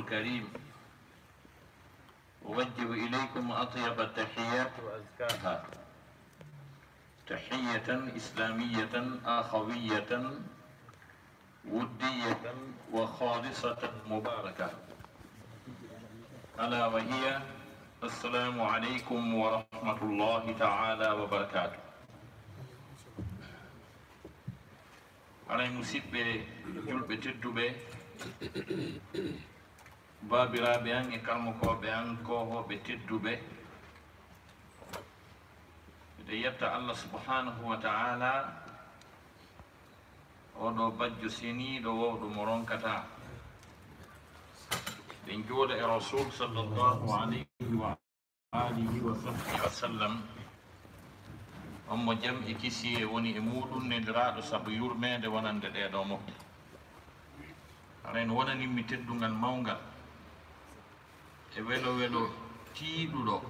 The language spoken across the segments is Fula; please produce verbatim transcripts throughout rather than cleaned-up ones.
الكريم، أوجه إليكم أطيب التحيات وأزكاها، تحية إسلامية أخوية ودية وخالصة مباركة، ألا وهي: السلام عليكم ورحمة الله تعالى وبركاته. Haray, musiɗɓe julɓe tedduɓe, baabiraaɓe an e karmokooɓe an, koohooɓe tedduɓe, miɗo yetta Allah subhanahu wa ta'ala, oɗo bajjo seniiɗo, wowɗo mo ronkataa. Ɓe njuula e Rasul sallallahu alayhi wa alihi wa sahbihi wa sallam, on mo jam e kisiyee woni e muuɗum, neliraaɗo sabu yurmeende wonande ɗee ɗoo mofte. Haray no wonanimmi teddungal mawngal e welo welo tiiɗuɗo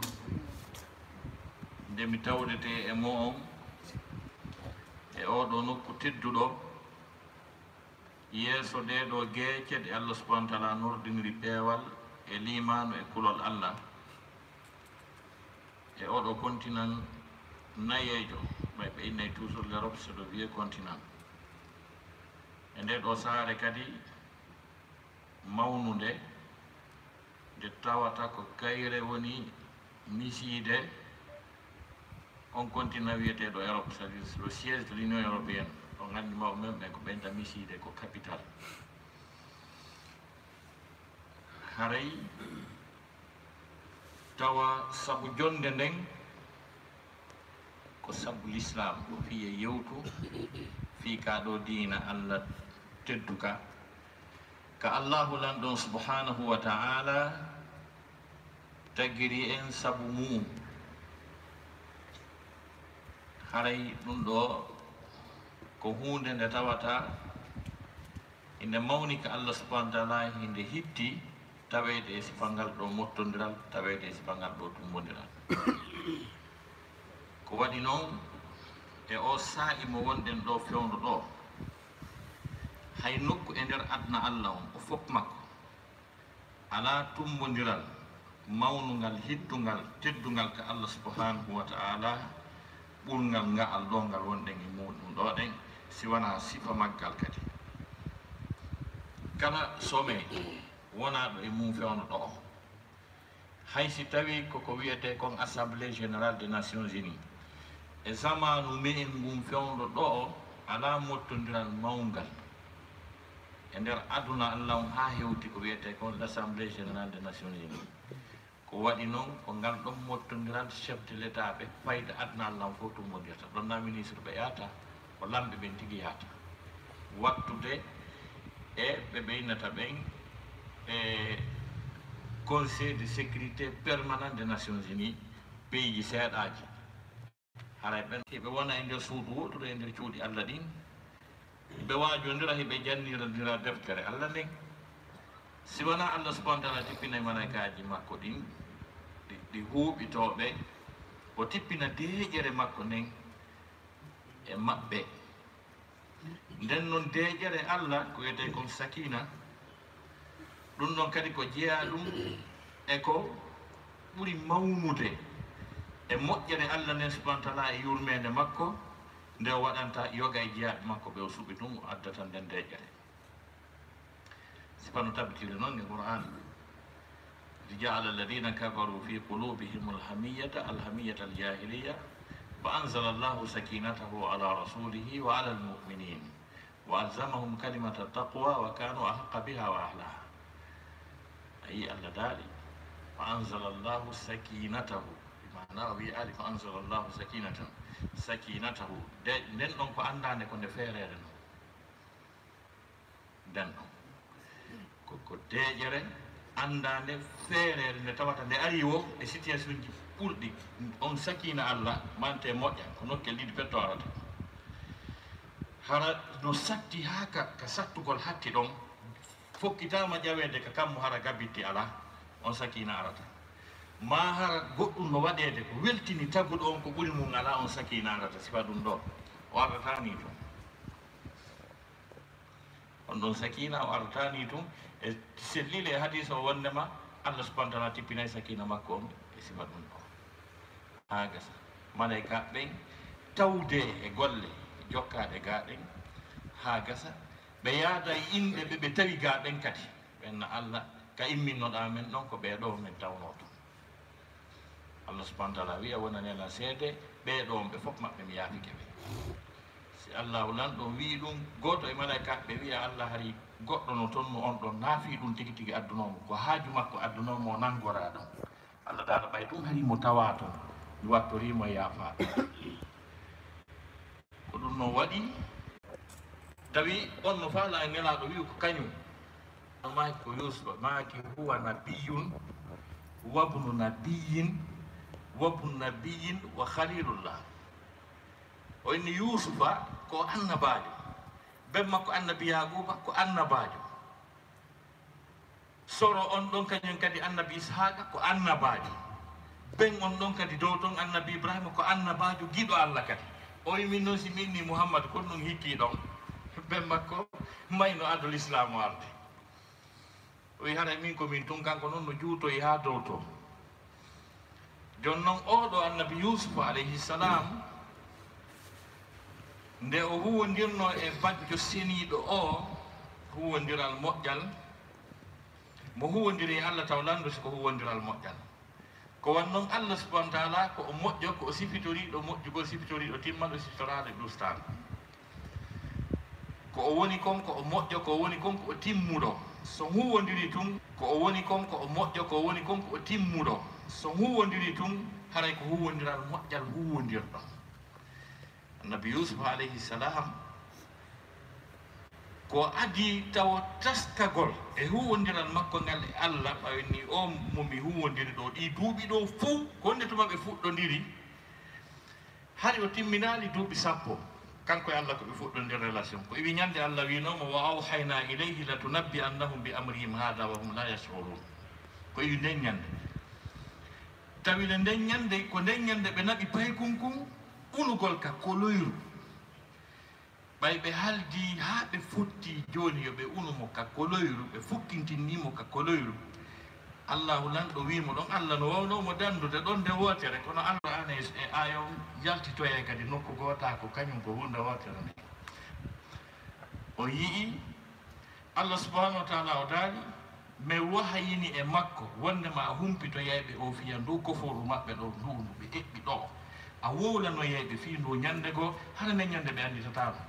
nde mi tawdetee e mo'on e oo ɗoo nokku tedduɗo, yeeso ɗee ɗoo geece ɗe Allah subhanahu wa ta'ala nordiniri peewal e liimaanu e kulol Allah, e oo ɗoo kontinan nayeejo, ɓay ɓe innay toujours l'Europe, c'est le vieux continent. E ndee ɗoo saare kadi mawnunde, nde tawata ko kayre woni misiide on kontinan wiyeteeɗo Europe, c'est-à-dire le siège de l'Union européenne. On anndi mawɓe men ɓen ko ɓen tan misiide ko capital. Haray tawa sabu jonnde nden ko sabu Lislaam, ko fii e yewtu fii kaa ɗoo diina Allah tedduka, ka Allahu Lanɗo on subhanahu wa ta'ala tagiri en sabu mu'un. Haray ɗum ɗoo ko huunde nde tawata inde mawni ka Allah subhanahu wa ta'ala, hinde hitti taweede e sifal ngal ɗoo mottondiral, taweede e sifal ngal ɗoo tummbondiral. Ko waɗi non, e oo saa'i mo wonɗen ɗoo fewndo ɗoo, hay nokku e nder aduna Allah on o fof makko, alaa tummbondiral mawnungal, hiddungal, teddungal ka Allah subhanahu wa ta'ala, ɓurngal nga'al ɗoo ngal wonɗen e muuɗum ɗoo ɗen, si wanaa sifa maggal kadi. Kala sommet wonaaɗo e mum fewndo ɗoo, hay si tawii ko ko wiyetee kon Assemblée Générale des Nations Unies, e zamaanu me'en ngun fewndo ɗoo, alaa mottondiral mawngal e nder aduna Allah on haa hewti ko wiyetee kon l'Assemblée Générale des Nations Unies. Ko waɗi non, ko ngal ɗon mottondiral chef de l'État ɓe fayda aduna Allah on fof tummbondirta. Ɗon na ministre ɓe yahata, ko lamɓe ɓen tigi yahata. Wattude e ɓe ɓe innata ɓen e Conseil de sécurité permanent des Nations Unies, piiji seeɗaaji. Haray ɓen hiɓe wona e nder suudu wooturu e nder cuuɗi Allah ɗin, hiɓe waajondira, hiɓe jannirandira deftere Allah nden. Si wanaa Allah subhanahu wa ta'ala tippinay malaykaaji makko ɗin, ɗi, ɗi huuɓitooɓe, o tippina deeƴere makko nden e maɓɓe. Nden non deeƴere Allah ko wiyetee kon sakina, ɗum ɗon kadi ko jeyaa ɗum e ko ɓuri mawnude e moƴƴere Allah nden subhanahu wa ta'ala e yurmeende makko, nde o waɗanta yoga e jeyaaɓe makko ɓe o suɓi ɗum, o addata nden deeƴere. Sifa no tabitiri non e Qur'an: "إذ جعل الذين كفروا في قلوبهم الحمية، الحمية الجاهلية، فأنزل الله سكينته على رسوله وعلى المؤمنين، وألزمهم كلمة التقوى، وكانوا أحق بها وأهلها." Ayi, Allah daali: "فأنزل الله سكينته." Bi maana o wiyaali: "فأنزل الله سكينته." Sakinatahu. De, nden ɗon ko anndaande ko nde feereere non. Nden ɗon ko, ko deeƴere anndaande feereere nde tawata nde ari wo e situation ji ɓurɗi. On sakina Allah mante moƴƴa, ko nokkel ɗiɗi petto arata. Hara no satti haa ka, ka sattugol hatti ɗon, fokkitaama ƴaweede ka kammu, hara gabitti alaa, on sakina arata. Ma hara goɗɗum no waɗeede ko weltini taguɗo on ko ɓuri mum alaa, on sakina arata. Sifa ɗum ɗo, o arata ni ɗum. On ɗon sakina o artani tun e sellile e hadisa o wondema Allah subhanahu wa ta'ala tippinay sakina makko on e sifa ɗum ɗo. Haa gasa. Malaika ɓen tawde e golle jokkaɗe ga ɗen haa gasa. Ɓe yaada e inɗe ɓe ɓe tawi ga ɓen kadi. Ɓen na Allah ka imminnoɗa men ɗon ko ɓee ɗo men tawno ton. Allah subhanahu wa ta'ala wi'a wona nela seede ɓee ɗo on ɓe fof maɓɓe mi yaafike ɓe. Si Allahu lanɗo wi'i ɗum gooto e malaikaaɓe ɓe wi'a Allah hari goɗɗo no tonnu on ɗon naafi ɗum tigi tigi addunoo mo ko haaju makko addunoo mo o nangora ɗum. Allah taala ɓay ɗum hari mo tawa ton mi wattorii mo e yaafaaɓe. Ko ɗum no waɗi tawi on no faala e nelaaɗo wi'u ko kañum. Maaki ko Yuusufa maaki huwa nabiyyun wabnu nabiyyin wabnu nabiyyin wa khalilullah. O inni Yuusufa ko annabaajo, ben makko annabi Yaaquuba ko annabaajo. Soro on ɗon kañum kadi annabi Ishaaqa ko annabaajo. Ben on ɗon kadi dow ton annabi Ibrahima ko annabaajo giɗo Allah kadi. O wi min noon si mi inni Muhammad kon ɗum hikki ɗon. Ben makko mayno ado l'islam o arde. O wi haray min ko min tun kanko noon no juutoyi haa dow to. Jooni noon oo ɗo annabi Yuusufa alayhi salam nde o huwondirno e bajjo seniiɗo oo huwondiral moƴƴal mo huwondiri e Allah taw lanndo si ko huwondiral moƴƴal. Ko wan noon Allah subhanahu wa ta'ala ko o moƴƴo ko o sifitoriiɗo moƴƴugol sifitoriiɗo timmal o sifitoraade ɗustaango. Ko o woni kon ko o moƴƴo ko o woni kon ko o timmuɗo so huwondiri tun ko o woni kon ko o moƴƴo ko o woni kon ko o timmuɗo so huwondiri tun haray ko huwondiral moƴƴal huwondirɗo. Annabi Yuusuf alayhi salam ko adii tawo taskagol e huuwondiral makko ngal e Allah ɓawi ni o mo mi huuwondiri ɗo ɗi duuɓi ɗo fow ko wonde tuma ɓe fuɗɗondiri hari o timminaali duuɓi sappo kanko e Allah ko ɓe fuɗɗondir relation ko iwi ñande Allah wiinomo wa awhayna ilayhi latunabbi annahum bi amrihim hada wa hum la yashurun ko iwi nden ñande tawi le nden ñande ko nden ñande ɓe naɓi paykunkun unugol ka koloyru ɓay ɓe haldii haa ɓe fottii jooni yo ɓe unu mo ka koloyru ɓe fukkintinnii mo ka koloyru. Allaahu lanɗo wii mo ɗon Allah no wawnoo mo danndude ɗon nde wootere kono Allah an e e aaya on yaltitoyay kadi nokku gootaako kañum ko huunde wootere nde o yi'i Allah subahanahu wa taala o daali. Mi wahayini e makko wondema a humpitoyay ɓe o fiya ndu koforu maɓɓe ɗo ndu ndu ɓe eɓɓi ɗo a wowlanoyay ɓe fii ndu ñande goo hara nden ñande ɓe annditataama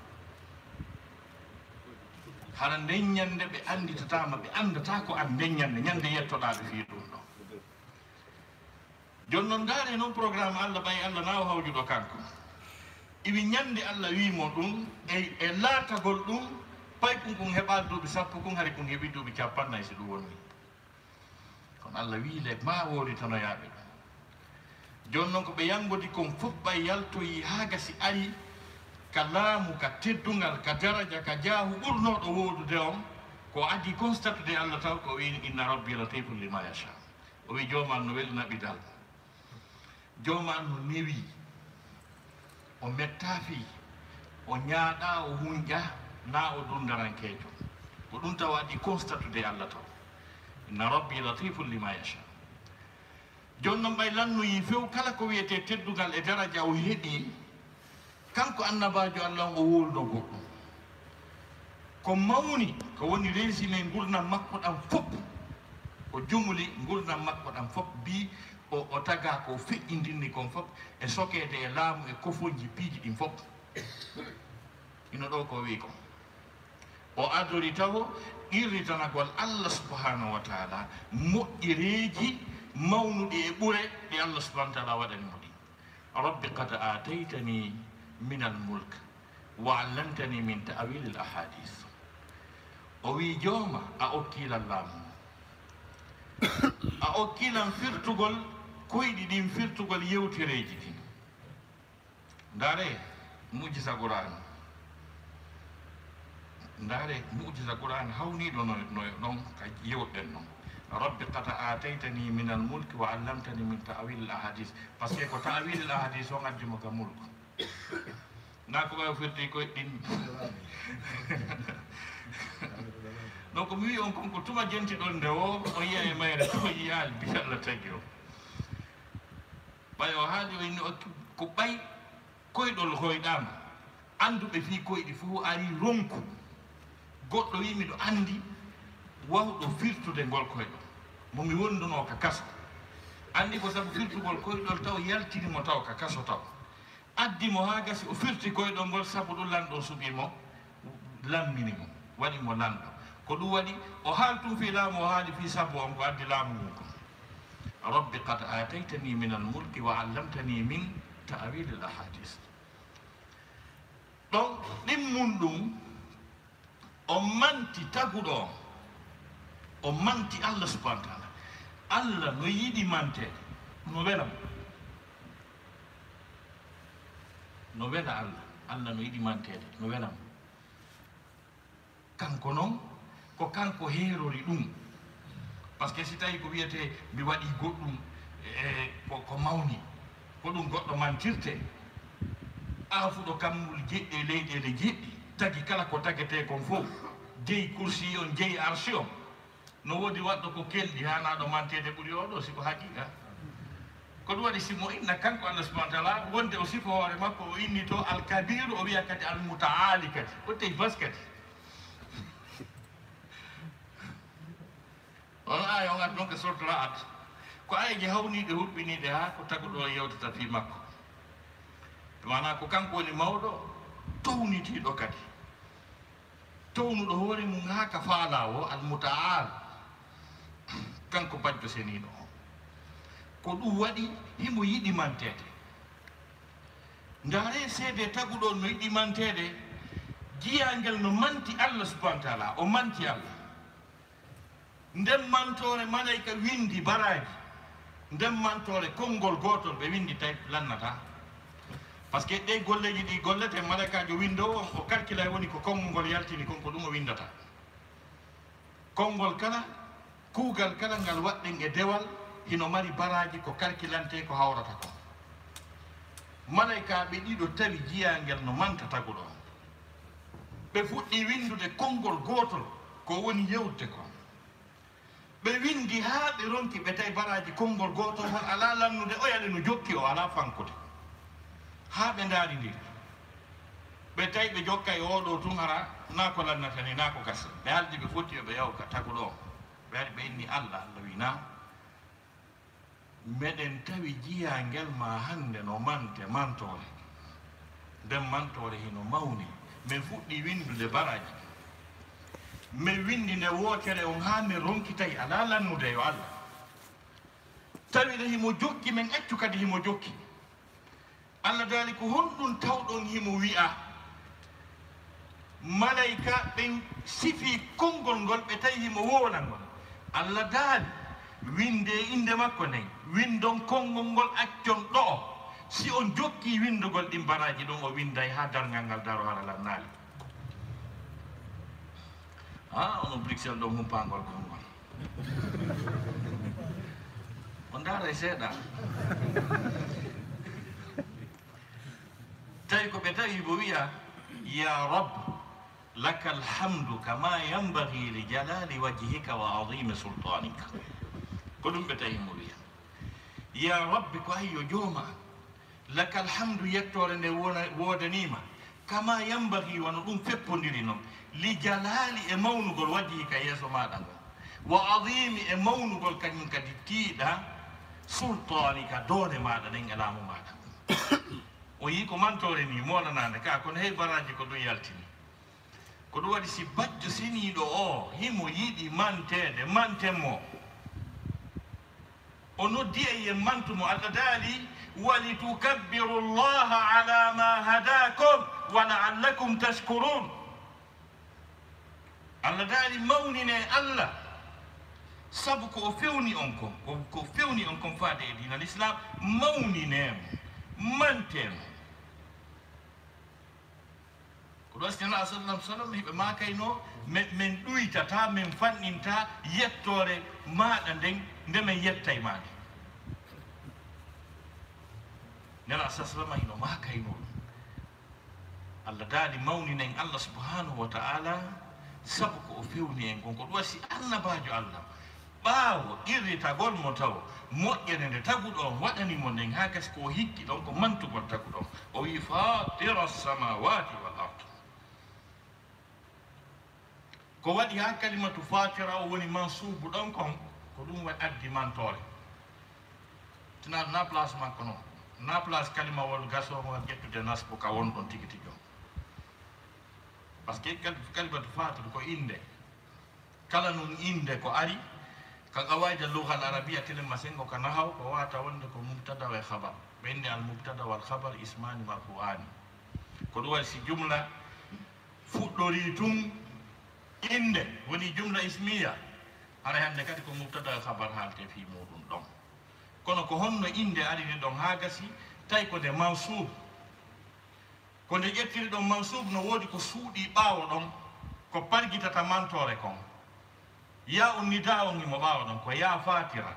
hara nden ñande ɓe annditataama ɓe anndata ko an nden ñande ñande yettoɗaa ɓe fii ɗum ɗo. Jooni noon ndaaree noon programme Allah ɓay Allah na o hawjuɗo kanko. Iwi ñande Allah wii mo ɗum e e laatagol ɗum pay kun kun heɓaali duuɓi sappo kun hari kun heɓi duuɓi capannay si ɗum woni. Kono Allah wii le ma wowlitanoyaaɓe ɗum. Jooni noon ko ɓe yanngodi kon fof ɓay yaltoyii haa gasi ari ka laamu ka teddungal ka daraja ka jaahu ɓurnooɗo woodude on ko adii constatude Allah taw ko wii inna rabbi latifun lima yacha. O wi jooma no weli naɓidal jooma no newi o metta fii o ñaaɗa o hunƴa na o dundarankeejo ko ɗum taw adii constatude allah taw inna rabbi latifun lima yacha. Jooni noon ɓay lannoyii few kala ko wiyetee teddungal e daraja o heɓii kanko annabaajo allah on o wowluno goɗɗum ko mawni ko woni résumé ngurnam makko ɗam fof o jumuli ngurnam makko ɗam fof mbi o o taga ko feƴƴindinni kon fof e sokeede e laamu e kofonji piiji ɗin fof ino ɗo ko wi kon o adori tawo qirritanagol allah subhanahu wa taala moƴƴereeji mawnuɗi e ɓure ɗi allah subhanahu wa taala waɗani mo ɗi. Rabbi qad aataytani min almulk wa allamtani min ta'wili alahadis. O wi jooma a okkilan laamu a okkilan firtugol koyɗi ɗin firtugol yewtereeji ɗin. Ndaare mujisa qur'an ndaare mujisa qur'an hawniiɗo no no ɗon ka yewɗen ɗon. Rabbi qad aataytani min almulki wa allamtani min ta'wili alahadis. Parce que ko ta'wili alahadis on addi mo ka mulku. Ndaa ko ɓay o firti koyɗe ɗin. Donc mi wi'i on kon ko tuma jenti ɗon nde o, o yi'a e mayre ko yi'aali bi Allah tagi o. Ɓay o haali o inni o ko ɓay koyɗol hoyɗaama. Annduɓe fii koyɗi fof ari ronku. Goɗɗo wi'i miɗo anndi wawɗo firtude ngol koyɗol. Mo mi wondunoo ka kaso. Anndi ko sabu firtugol koyɗol taw yaltini mo taw ka kaso taw. Addi mo haa gasi o firti koyɗol ngol sabu ɗum lanɗo suɓii mo, lammini mo, waɗi mo lanɗo. Ko ɗum waɗi o haali tun fii laamu o haali fii sabu on ko addi laamu ngun kon. Rabbi qad aataytani min al-mulki wa allamtani min ta'wil al-ahadith. Ɗon ɗimmun ɗum o manti taguɗo on, o manti Allah subhanahu wa ta'ala. Allah no yiɗi manteede, no wela mo. No wela Allah, Allah no yiɗi manteede, no wela mo. Kanko non ko kanko heerori ɗum. Parce que si tawi ko wiyetee mi waɗi goɗɗum e ko, ko mawni, ko ɗum goɗɗo mantirte. Aafuɗo kammul jeɗɗi e leyɗeele jeɗɗi, tagi kala ko tagetee kon fof, jeyi kursi on, jeyi arsi on. No woodi waɗɗo ko kelɗi haanaaɗo manteede ɓuri oo ɗoo, si ko haqiiqa. Ko ɗum waɗi si mo inna kanko Allah subhanahu wa ta'ala, wonde o sifa hoore makko, o inni to Al-Kabiru, o wiya kadi Al-Muta'ali kadi. O tawi bas kadi. On aaya on addi ɗon ka sortu Ra'ad. Ko aayeeje hawniiɗe, hulɓiniiɗe haa ko taguɗo o yewtata fii makko. Maanaa ko kanko woni mawɗo, townitiiɗo kadi. Townuɗo hoore mum haa ka faalaa woo, Al-Muta'al. Kanko bajjo seniiɗo on. Ko ɗum waɗi himo yiɗi manteede. Ndaaree seedee taguɗo on no yiɗi manteede, jiyaangel no manti Allah subhanahu wa ta'ala, o manti Allah. Nden mantoore malayka windi baraaji, nden mantoore konngol gootol ɓe windi tawi lannataa. Parce que ɗee golleeji ɗi gollete, malaykaajo winndoowo on, o kalkilay woni ko konngol ngol yaltini kon, ko ɗum o winndata. Konngol kala, kuugal kala ngal waɗɗen e dewal, hino mari baraaji ko kalkilantee ko hawrata kon. Malaykaaɓe ɗiɗo tawi jiyaangel no manta taguɗo on. Ɓe fuɗɗi winndude konngol gootol ko woni yewtude kon. Ɓe winndi haa ɓe ronki, ɓe tawi baraaji konngol gootol ngol alaa lannude, o yale no jokki, o alaa fankude. Haa ɓe ndaarindiri. Ɓe tawi ɓe jokkay oo ɗoo tun, hara naa ko lannata ni, naa ko gasa. Ɓe haldi ɓe foti yo ɓe yahu ka taguɗo on. Ɓe ari ɓe inni Allah, Allah wi'i, "Naa, meɗen tawi jiyaangel maa hannde no mante mantoore. Nden mantoore hino mawni. Men fuɗɗii winndude baraaji. Men winndi nde wootere on haa men ronki tawi alaa lannude yo Allah." Tawi nde himo jokki, men accu kadi himo jokki. Allah daali, "Ko honɗun tawɗon himo wi'a?" Malayka ɓen sifii konngol ngol, ɓe tawi himo wowla ngol. Allah daali, "Winndee innde makko nden, winndon konngol ngol, accon ɗo'o. Si on jokkii winndugol ɗin baraaji ɗon, o winnday haa darngal ngal daroo hara lannaali." Haa onon Bruxelles ɗon humpaangol konngol. On ndaaray seeɗa. Tawi ko ɓe tawi mo wi'a, "Ya Rabb, lakal hamdu kama yanbaghi li jalali wajhika wa azimi sultanik." Ko ɗum ɓe tawi mo wi'a. Ya Rabbi, ko an yo jooma. Lakal hamdu, yettoore nde wona-, woodanii ma. Kama yanbaghi, wano ɗum feppondiri non. Li jalali, e mawnugol, wajhika, yeeso maaɗa ngon. Wa azimi, e mawnugol kañum kadi tiiɗa, sultanika, doole maaɗa ɗen e laamu maaɗa ngun. O yii ko mantoore ni, moolanaande ka, kono hey baraaji ko ɗum yaltini. Ko ɗum waɗi si bajjo seniiɗo o himo yiɗi manteede, manten mo. O noddi en yen mantu mo. Allah daali, "Walitukabbiru Allaha ala ma hadakum wa la'allakum tashkurun." Allah daali, "Mawnine Allah, sabu ko o fewni on kon, ko, ko fewni on kon faade e diina Lislaam, mawnine mo, mante mo." Ko ɗum waɗi si Nelaaɗo sallam sallam hiɓe maakayno, "Men, men ɗuytata, men fanɗinta yettoore maaɗa nden, nde men yettay ma nden." Nelaaɗo sallam sallam hino maakayno ɗum. Allah daali mawninen Allah subhanahu wa ta'ala, sabu ko o fewni en kon. Ko ɗum waɗi si annabaajo Allah, ɓaawo qirritagol mo taw moƴƴere nde taguɗo on waɗani mo nden, haa gasi ko o hikki ɗon ko mantugol taguɗo on. O wi'i, "Fatira samawati wal ard." Ko waɗi haa kalimatu fatira o woni mansuubu ɗon kon, ko ɗum wa-, addi mantoore. Tinaa na place makko non, na place kalimawol gasongol ƴettude nasbu ka won ɗon tigi tigi on. Parce que kal-, kalimatu fatir ko innde. Kala nun innde ko ari, ka qawaida lughal arabiya telen masengo ka nahaw, ko wata wonde ko mubtada e khabar. Ɓe inni al mubtada wal khabar ismani marfu'ani. Ko ɗum waɗi si jumla fuɗɗorii tun innde, woni jumla ismiya, haray hannde kadi ko mubtada e khabar haalte fii muuɗum ɗon. Kono ko honno innde ari ni ɗon haa gasi, tawi ko nde mansuub? Ko nde ƴettiri ɗon mansuub, no woodi ko suuɗii ɓaawo ɗon, ko pargitata mantoore kon. Yaa un nidaa on himo ɓaawo ɗon, ko yaa faatira.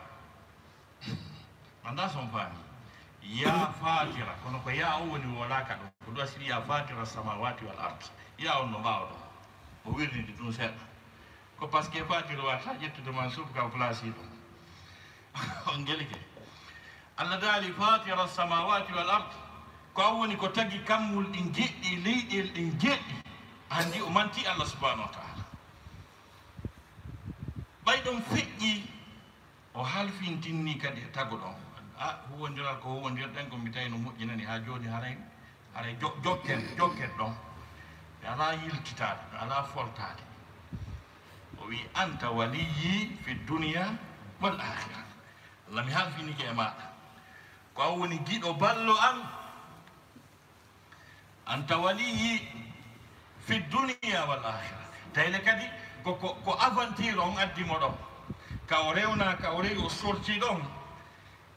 Anndaa si on faami. Yaa faatira, kono ko yaa on woni wolaaka ɗon. Ko ɗum asiri yaa faatira samawati wal ard. Yaa on no ɓaawo ɗon. O wirniti ɗum seeɗa. Ko parce que faatira wata ƴettude mansuub ka place ɗum. On gelike. Allah daali faatira samawati wal ard. Ko an woni ko tagi kammul ɗin jeɗɗi, leyɗel ɗin jeɗɗi. Anndi o manti Allah subhanahu wa ta'ala. Ɓay ɗon feƴƴi, o halfintinni kadi e taguɗo on. A, huwondiral ko huwondirɗen ko mi tawi no moƴƴinani haa jooni, haray, haray jo-, jokken, jokken ɗon. Mi alaa yiltitaade, mi alaa foltaade. O wi'i, "Anta waliyyi fi dunya wal akhirah." Allah, mi halfinike e maaɗa. Ko an woni giɗo ballo an. Anta waliyyi fi dunya wal akhirah. Tayle kadi ko, ko, ko aventure on addi mo ɗon. Ka o rewna, ka o rewi, o sorti ɗon.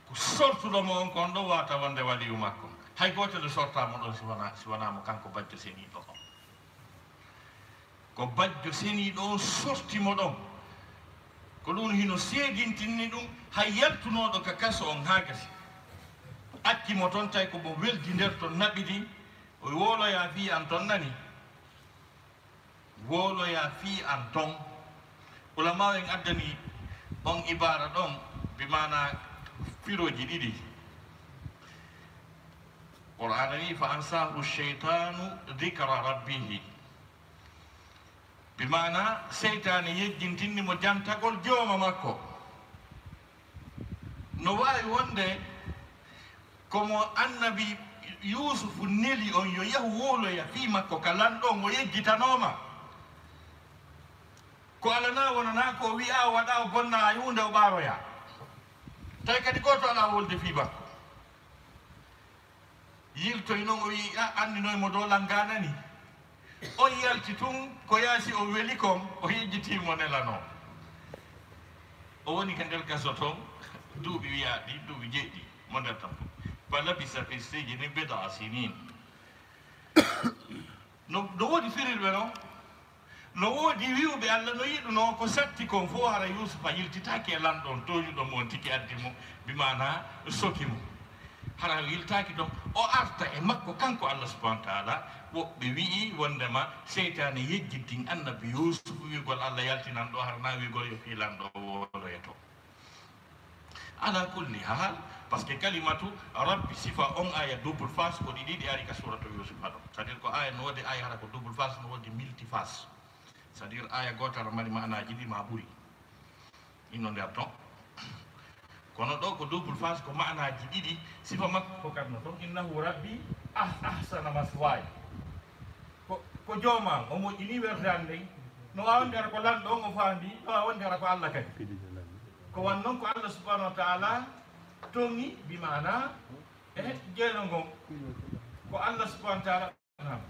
Ko sortuɗo mo on, ko on ɗon wata wonde waliyu makko. Hay gooto ne sorta mo ɗon si wona, si wona mo kanko bajjo seniiɗo on. Ko bajjo seniiɗo on sorti mo ɗon. Ko ɗum hino seedintinni ɗum, hay yaltunooɗo ka kaso on haa gasi. Acci mo ton, tawi ko mo weldi nder ton naɓidi, o wooloyaa fii an ton nani. Wooloyaa fii an ton. Ulamaaɓe en addani on ibaara ɗon, bi maana firooji ɗiɗi. Qur'aana wi'i, "Fa ansaahu shaytaanu dhikra rabbihi." Bi maana, seytaane yejjintinni mo jantagol jooma makko. No waawi wonde ko mo annabi Yuusufu neli on yo yahu wowloya fii makko ka lanɗo on, o yejjitanooma. Ko alanaa wonanaa ko o wi'a, o waɗa, o bonna, hay huunde o ɓaaroya. Tawi kadi gooto alaa wolde fii makko. Yiltoy non, o wi'i, "A, anndinoy mo dow lannga nani." On yalti tun, ko yaasi o weli kon, o yejjiti mo nelanoo. O woni ka nder kaso ton, duuɓi wi'aaɗi, duuɓi jeeɗiɗi, mo nder tan. "Fa labisa fi sijni bid'a sinin." No, no woodi firirɓe non. No woodi wi'uɓe Allah no yiɗunoo ko satti kon fof, hara Yuusufa yiltitaaki e lanɗo on, tooñuɗo mo on tigi addi mo, bi maana soki mo. Hara o yiltaaki ɗon, o arta e makko kanko Allah subhanahu wa ta'ala. Woɓɓe wi'i wondema seytaane yejjintin annabi Yuusufu wi'ugol Allah yaltinan ɗo, hara na wi'ugol yo fii lanɗo o woloyo to. Ala kulli hal, parce que kalimatu rabbi sifa on aya double face ko ɗiɗi ɗi ari ka suratu Yuusufa ɗon. C'est-à-dire ko aya no woodi aya hara ko double face, no woodi multiface. C'est-à-dire aya gootara mari ma'anaaji ɗi ma ɓuri. Ino nder ton. Kono ɗo ko double face, ko ma'anaaji ɗiɗi, sifa makko ko kadno ton, "Innahu rabbi ah-, ahsana maswaya." Ko, ko jooma am, o moƴƴini werdande. No waawi wonde hara ko lanɗo on o faandi, no waawi wonde hara ko Allah kadi. Ko wan non ko Allah subhanahu wa ta'ala tongi, bi maana, e jeelo ngon. Ko Allah subhanahu wa ta'ala, naam.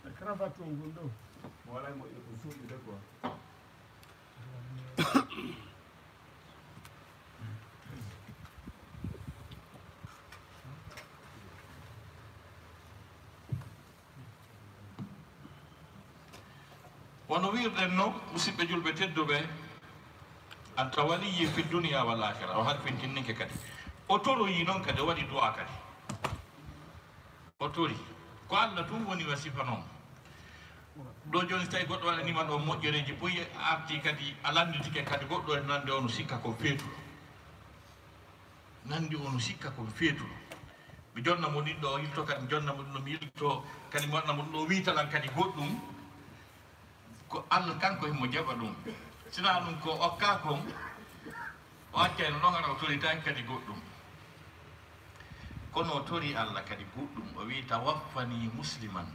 E cravate on gon ɗo. Mo alaa moƴƴo ko suuɗude quoi. Wano wi'irɗen non, musiɓɓe julɓe tedduɓe, "Anta waliyyi fi dunya wal akhirah." O halfintinnike kadi. O toroyi noon kadi, o waɗi du'a kadi. O tori. Ko Allah tun woni wasifa noon. Ɗo jooni, so tawi goɗɗo waɗanima ɗo moƴƴereeji buy, arti kadi a lannditike kadi goɗɗo e nande o no sikka ko feetuɗo. Nanndi o no sikka ko feetuɗo. Mi jonna mo ɗiɗɗo, o yilto kadi, mi jonna mo ɗiɗɗo, mi yilto kadi, mi waɗna mo ɗiɗɗo, o wiita lan kadi goɗɗum. Ko Allah kanko himo jaɓa ɗum. Sinaa ɗum ko okka kon, o accayno ɗon, hara o toritaaki kadi goɗɗum. Kono o tori Allah kadi goɗɗum, o wi'i, "Tawaffani musliman."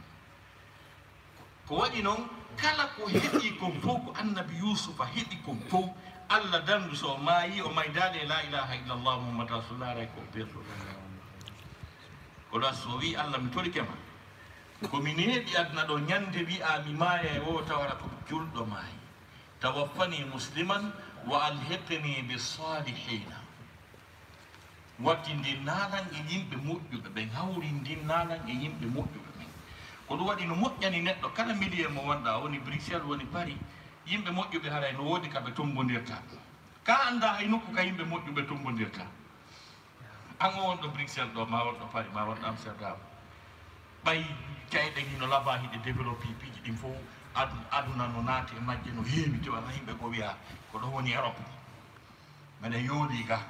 Ko waɗi noon, kala ko heɓi kon fof, ko Annabi Yuusufa heɓi kon fof, Allah dandu so o maayi, o maydaali e laa ilaaha illallah Muhammadu Rasulullah, aray ko o perɗo. Ko ɗa so o wi'i, "Allah, mi torike ma." Ko mi neeɓi aduna ɗo, ñande wi'a mi maaya e o, tawara ko julɗo maayi. "Tawaffani musliman wa alhiqni bis salihina." Wattindin naalan e yimɓe moƴƴuɓe ɓen, hawrindin naalan e yimɓe moƴƴuɓe ɓen. Ko ɗum waɗi no moƴƴani neɗɗo kala milieu mo wonɗa, woni Bruxelles, woni Paris, yimɓe moƴƴuɓe haray no woodi ka ɓe tombondirta. Ka annda hay nokku ka yimɓe moƴƴuɓe tombondirta. An o wonɗo Bruxelles ɗo, ma wonɗo Paris, ma wonɗo Amsterdam. Ɓay cayɗen hino laba hiɗe développé piiji ɗin fof, adu-, aduna no naati e majje no heewi, te wala yimɓe ko wi'a ko ɗo woni Europe. Mene yooli ga.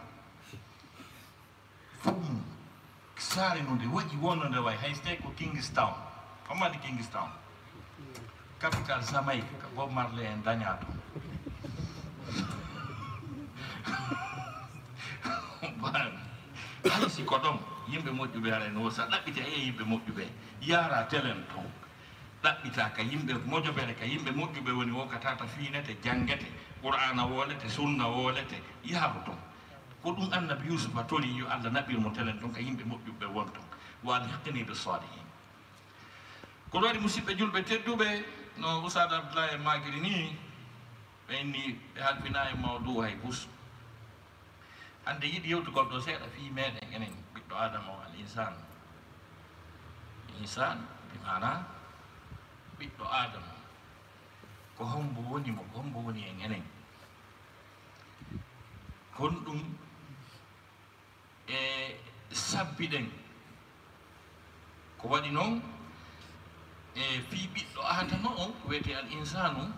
Fof mum. Saare no nde waɗi wonno nde way, hay so tawi ko Kingstown. Ko mani Kingstown? Capital Jamaïque, ka Bob Marley en dañaa toon. Hay si ko ɗon, yimɓe moƴƴuɓe ara no sa ɗaɓɓiti e yimɓe moƴƴuɓe, yaara telen toon. Ɗaɓɓita ka yimɓe mojobere, ka yimɓe moƴƴuɓe woni wo ka tata fiinete, janngete, Qur'aana woolete, sunna woolete, yaaru toon. Ko ɗum Annabi Yuusufa tori yo Allah naɓir mo telen toon ka yimɓe moƴƴuɓe won toon. "Wa alhiqni bis salihin." Ko ɗum waɗi, musidɓe julɓe tedduɓe, no Ustaad Abdullahi e maagiri ni, ɓe inni ɓe halfina e mawdu hay bus. Hannde yiɗi yewtugol ɗo seeɗa fii meɗen enen, ɓiɗɗo Aadama o, al insaan. Insaan, bi maana ɓiɗɗo Aadama. Ko hombo woni mo, ko hombo woni en enen? Honɗum e sabbi ɗen? Ko waɗi noon, e fii ɓiɗɗo Aadama on, ko wiyetee al insaanu,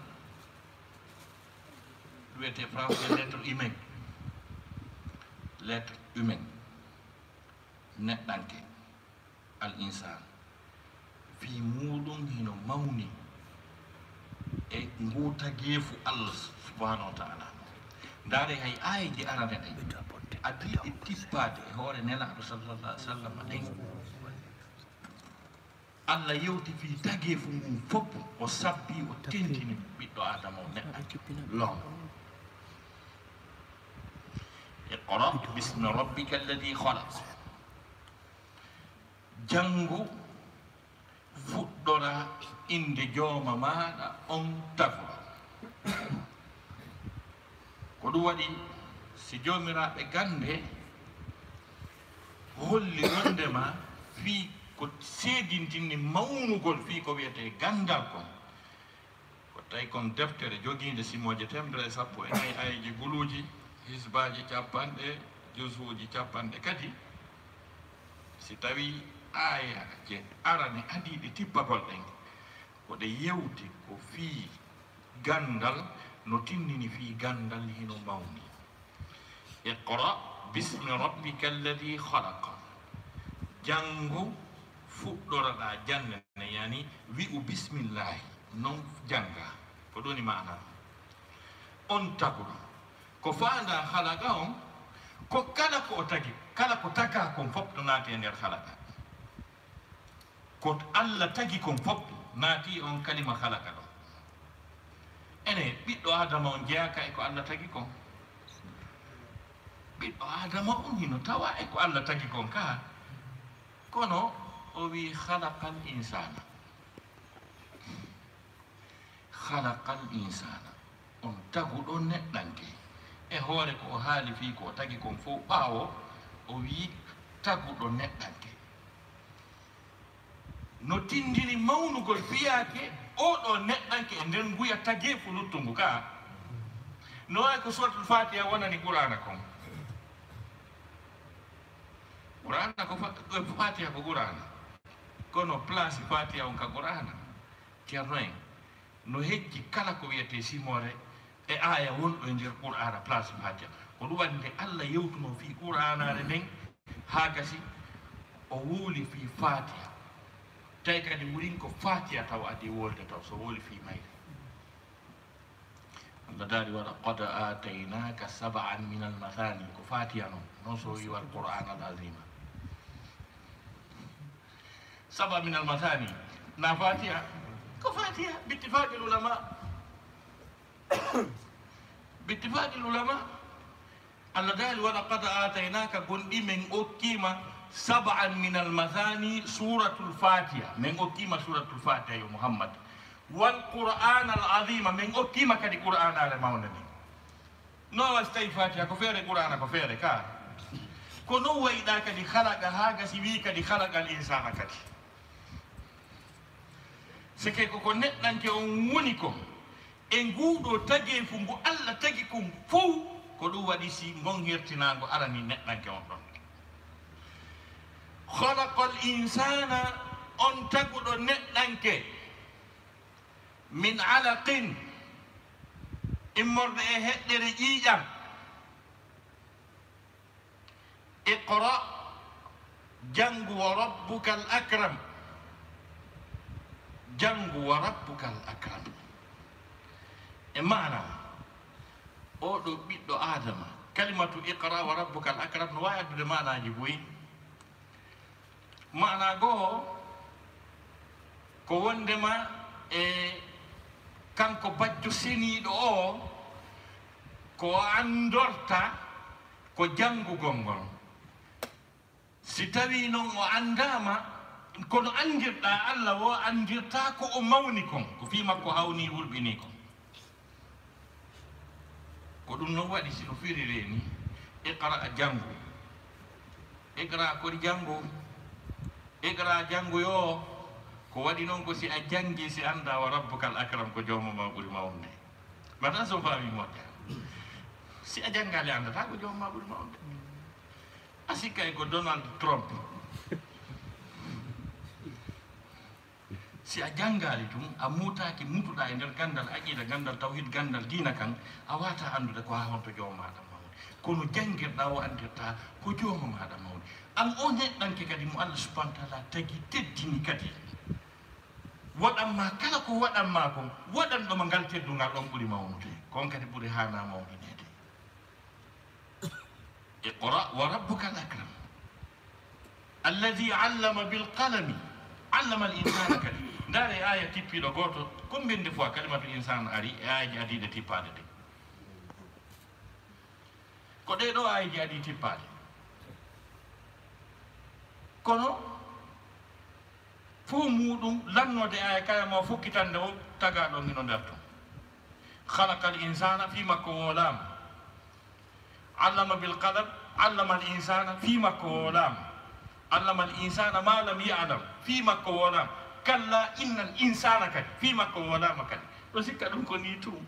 wiyetee français l'être humain. L'être humain. Neɗɗanke. Al insaan. Fii muuɗum hino mawni e nguu tageefu Allah subhaanahu wa ta'ala. Ndaaree hay aayeeje arane ɗen, adii ɗe tippaade e hoore Nelaaɗo sallallahu alaihi wa sallam ɗen. Allah yewti fii tageefu ngun fof, o sabbi, o tentini ɓiɗɗo Aadama o neɗɗo. Lon. Iqra bismi rabbika alladhi khalaq. Janngu, fuɗɗora innde Jooma maaɗa on taguɗo. Ko ɗum waɗi, si joomiraaɓe gannde holli wonndema fii ko seedintinni mawnugol fii ko wiyetee ganndal kon, ko tawi kon deftere jogiinde simooje teemedere e sappo e nayi, aayeeje guluuji, hisbaaji capanɗe, jusuuji capanɗe kadi, si tawii aayaaje arane adiiɗe tippagol ɗen, ko ɗe yewti ko fii ganndal, no tindini fii ganndal hino mawni. Iqra bismi rabbika alladhi khalaq. Janngu, fuɗɗoroɗaa jannde, yani wi'u bismillahi, non jannga. Ko ɗum woni maana. On taguɗo. Ko faandaa khalaqa on, ko kala ko o tagi, kala ko tagaa kon fof no naati e nder khalaqa. Ko Allah tagi kon fof naati on kalima khalaqa ɗon. Ene, ɓiɗɗo Aadama on jeyaaka e ko Allah tagi kon? Ɓiɗɗo Aadama on hino tawa e ko Allah tagi kon ka. Kono o wi'i, "Khalaqal insana." Khalaqal insana. On taguɗo neɗɗanke. E hoore ko o haali fii ko o tagi kon fof ɓaawo, o wi'i, "Taguɗo neɗɗanke." No tindini mawnugol fiyaake oo ɗoo neɗɗanke e nder nguya tageefu luttungu ka. No waawi ko Suuratul Faatiha wonani Qur'aana kon. Qur'aana ko fa-, ko Faatiha ko Qur'aana. Kono place Faatiha on ka Qur'aana. Ceerno en, no hecci kala ko wiyetee simoore e aaya wonɗo e nder Qur'aana place Faatiha. Ko ɗum waɗi nde Allah yewtunoo fii Qur'aanaare nden, haa gasi o wuuli fii Faatiha. Tawi kadi wurin ko Faatiha taw adii wolde taw, so wooli fii mayre. Allah daali, "Wa laqad aataynaaka sab'an minal mathani." Ko Faatiha non, non so wi wal Qur'aanal aziima. Sab'a minal mathani. Na Faatiha? Ko Faatiha, bittifaqil ulama. Bittifaqil ulama. Allah daali, "Wa laqad aataynaaka", gonɗi men okkiima, "sab'an minal mathani", suuratul Faatiha. Men okkiima suuratul Faatiha, yo Muhammad. "Wal Qur'aanal aziima", men okkiima kadi Qur'aanaare mawnde nden. No wasi tawi Faatiha ko feere, Qur'aana ko feere ka. Ko non wayiɗaa kadi khalaqa haa gasi wii kadi khalaqal insaana kadi. Seke ko ko neɗɗanke on woni ko, e nguuɗo tageefu ngu Allah tagi kon fow, ko ɗum waɗi si ngon hertinaango arani neɗɗanke on ɗon. Khalaqal insaana, on taguɗo neɗɗanke, min alaqin, immorde e heɗɗere ƴiiƴam. Iqra, janngu, wa rabbukal akram. Janngu, wa rabbukal akram. E maana, oo ɗoo ɓiɗɗo Aadama, kalimatu iqra wa rabbukal akram no waawi addude maanaaji buy. Maanaa goo, ko wonndema e kanko bajjo seniiɗo oo, ko o anndorta ko janngugol ngol. Si tawii non o anndaama, kono anndirɗaa Allah woo anndirtaa ko o mawni kon, ko fii makko hawnii wulɓinii kon. Ko ɗum non waɗi si no firiree ni, iqra, janngu. Iqra, kori janngu. Iqra, janngu yo. Ko waɗi non ko si a janngi, si anndaa wa rabbukal akram ko joomo maa ɓuri mawnde. Mbaɗa so faami moƴƴa. Si a janngaali anndataa ko joomo maa ɓuri mawnde. A sikkay ko Donald Trump. Si a janngaali tun, a muutaaki, mutuɗaa e nder ganndal aqiida, ganndal tawhid, ganndal diina kan, a waawataa anndude ko haa honto joomo maaɗa mawni. Kono janngirɗaa o anndirtaa ko joomo maaɗa mawni. An o neɗɗanke kadi mo Allah subhanahu wa taala tagi, teddini kadi. Waɗan maa kala ko waɗan maa kon, waɗanɗo ma ngal teddungal on ɓuri mawnude. Kon kadi ɓuri haanaa mawnineede. Iqra wa rabbukal akram. Alladhi allama bil qalami. Allama al insana kadi. Ndaare aaya tippiiɗo gooto, ko mbinndi fof kalimatu insaan ari e aayeeji adiiɗe tippaade ɗe. Ko ɗee ɗoo aayeeji adii tippaade. Kono fof muuɗum lannoode aaya kaya ma fokkitande o tagaaɗo hino nder ton. Khalaqal insana, fii makko woolaama. Allama bil qalam, allama al insana, fii makko woolaama. Allama al insana ma lam ya'lam, fii makko woolaama. Kalla innal insana kadi, fii makko woolaama kadi. Ɗo sikka ɗum ko nii tun.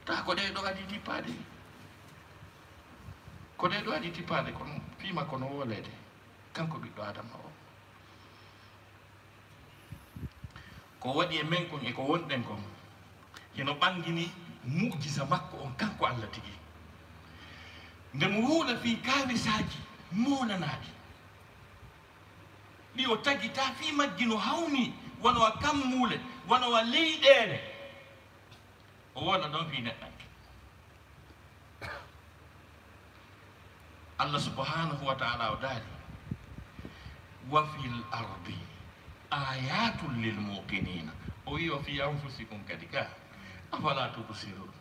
Taa ko ɗee ɗoo adii tippaade. Ko ɗee ɗoo adii tippaade, kono fii makko no wooleede. Kanko ɓiɗɗo Aadama o. Ko waɗi e men kon e ko wonɗen kon, hino ɓangini mu'jiza makko on kanko Allah tigi. Nde mo wuula fii kaawisaaji moonanaaɗi, ɗi o tagi taa fii majji no hawni, wano wa kammuule, wano wa leyɗeele. O wona ɗon fii neɗɗanke. Allah subhanahu wa ta'ala o daali, "Wa fil ardi ayatun lil muqinina." O wi, "Wa fi anfusikum" kadi ka. "Afala tubsirun."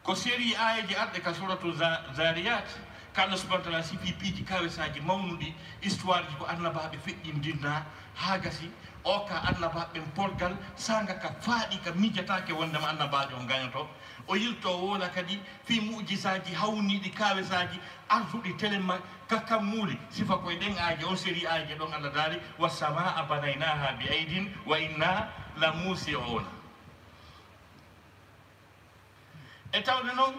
Ko seri aayeeji arɗe ka suratu Za-, Zariyat, ka Allah subhanahu wa ta'ala sifi piiji kaawisaaji mawnuɗi, histoire ji ko annabaaɓe feƴƴindinnaa, haa gasi o ka annabaaɓe ɓen polgal, saanga ka faaɗi, ka miijataake wondema annabaajo on gañoto. O yilto o woola kadi fii mu'jizaaji hawniiɗi kaawisaaji artuɗi telemma ka kammuuli. Sifa koye ɗen aayeeje, on seri aayeeje ɗon Allah daali, "Was samaa banaynaha bi aydin wa inna la musi'una." E tawde noon,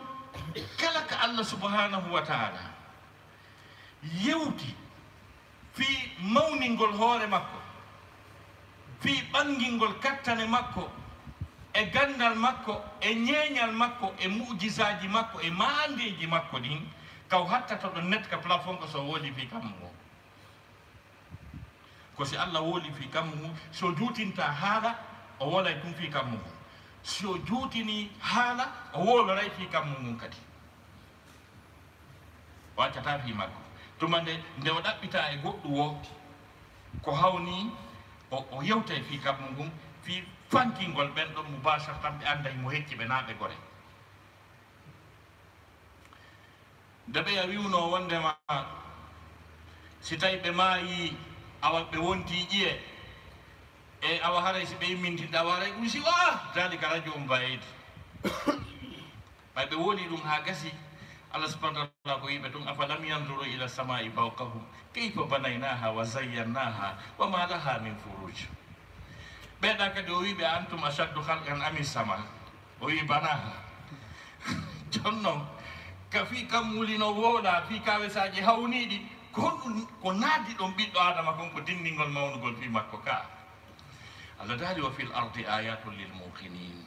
kala ka Allah subhanahu wa ta'ala yewti fii mawningol hoore makko, fii ɓangingol kattane makko, e ganndal makko, e ñeeñal makko, e mu'jizaaji makko, e maandeeji makko ɗin, kaw hattata ɗon net ka plafond ko so woli fii kammu ngun. Ko si Allah woli fii kammu ngun, si o juutinta haala, o wolay tun fii kammu ngun. Si o juutini haala, o woloray fii kammu ngun kadi. O accata fii makko. Tuma nde, nde o ɗaɓɓita e goɗɗu woo, ko hawni o, o yewtay fii kammu ngun, fii fankingol ɓen ɗon mubasharatan, ɓe annday mo hecci ɓe naa ɓe gore. Nde ɓeya wi'unoo wonndema si tawi ɓe maayii, awa ɓe wontii ƴiye, e awa haray si ɓe immintinde, awa haray ɗum si, ah, daalika raj'un ba'iid. Ɓay ɓe woli ɗum haa gasi, Allah subhanahu wa ta'ala ko wi'i ɓe tun, "Afalam yanzuru ila samaa'i fawqahum, kayfa banaynaaha wa zayyannaaha, wa ma laha min furuj." Ɓeeɗa kadi o wi'i ɓe, "Antum ashaddu khalqan amis sama?" O wi'i, "Banaaha." Jooni non, ka fii kammuuli no wooɗaa, fii kaawesaaji hawniiɗi, ko honɗum ko naadi ɗon ɓiɗɗo Aadama kon, ko dinndingol mawnugol fii makko ka? Allah daali, "Wa fil ardi ayatun lil muqinin."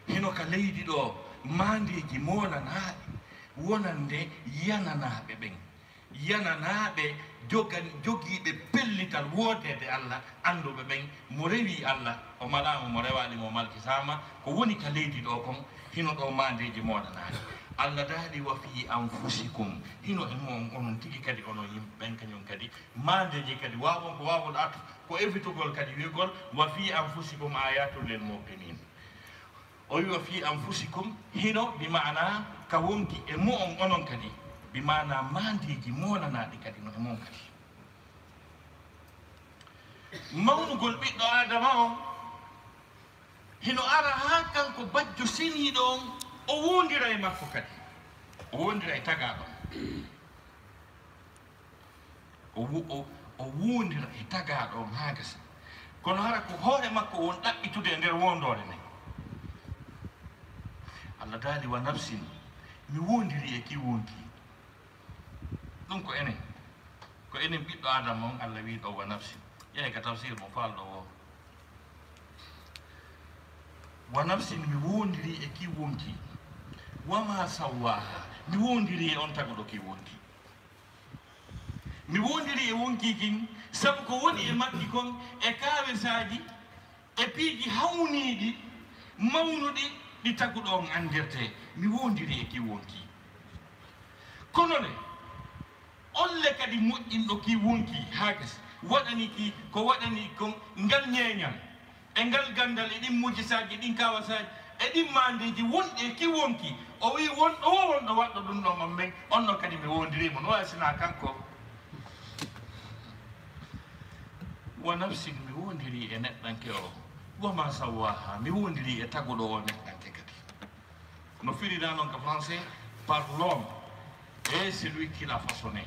Hino ka leydi ɗoo maandeeji moolanaaɗi wonande yananaaɓe ɓen. Yananaaɓe jogan-, jogiiɓe pellital woodeede Allah, annduɓe ɓen, mo rewii Allah, o malaama, mo rewaali, mo malkisaama, ko woni ka leydi ɗoo kon, hino ɗoo maandeeji moolanaaɗi. Allah daali, "Wa fii anfusikum", hino e mo'on onon tigi kadi, onon yimɓe ɓen kañum kadi, maandeeji kadi, waawon ko waawol at, ko evitugol kadi wi'ugol, "Wa fii anfusikum ayatun lil muqinin." O wi'i, "Wa fii anfusikum", hino bi maana ka wonki e mo'on onon kadi, bi maana maandeeji moolanaaɗi kadi no e mo'on kadi. Mawnugol ɓiɗɗo Aadama on hino ara haa kanko bajjo seniiɗo on, o woondira e makko kadi, o woondira e tagaaɗo on. O wo-, o, o woondira e tagaaɗo on haa gasa. Kono hara ko hoore makko won ɗaɓɓitude e nder woondoore nden. Allah daali, "Wa nafsin", mi woondiri e ki wonki. Ɗum ko enen. Ko enen ɓiɗɗo Aadama on Allah wi'i ɗo, "Wa nafsin." Yahay ka tafsir mo faalɗo o. "Wa nafsin", mi woondiri e ki wonki. "Wa ma sawwaha", mi woondiri e on taguɗo ki wonki. Mi woondiri e wonkii kin, sabu ko woni e makki kon e kaawesaaji, e piiji hawniiɗi, mawnuɗi, ɗi taguɗo on anndirtee. Mi woondiri e ki wonkii. Kono le, olle kadi moƴƴinɗo ki wonkii haa gasi, waɗani ki ko waɗani kon ngal ñeeñal. E ngal ganndal, e ɗin mujisaaji, ɗin kaawasaaji, e ɗin maandeeji wonɗi e ki wonki, o wi'i, "Wonɗo wo, wonɗo waɗɗo ɗum ɗon on men, on non kadi mi woondirii mo, no waawi sinaa kanko." "Wa nafsin", mi woondirii e neɗɗanke o, "wa ma sawwaha", mi woondirii e taguɗo o neɗɗanke kadi. No firira non ka français, "par l'homme et celui qui l'a façonné."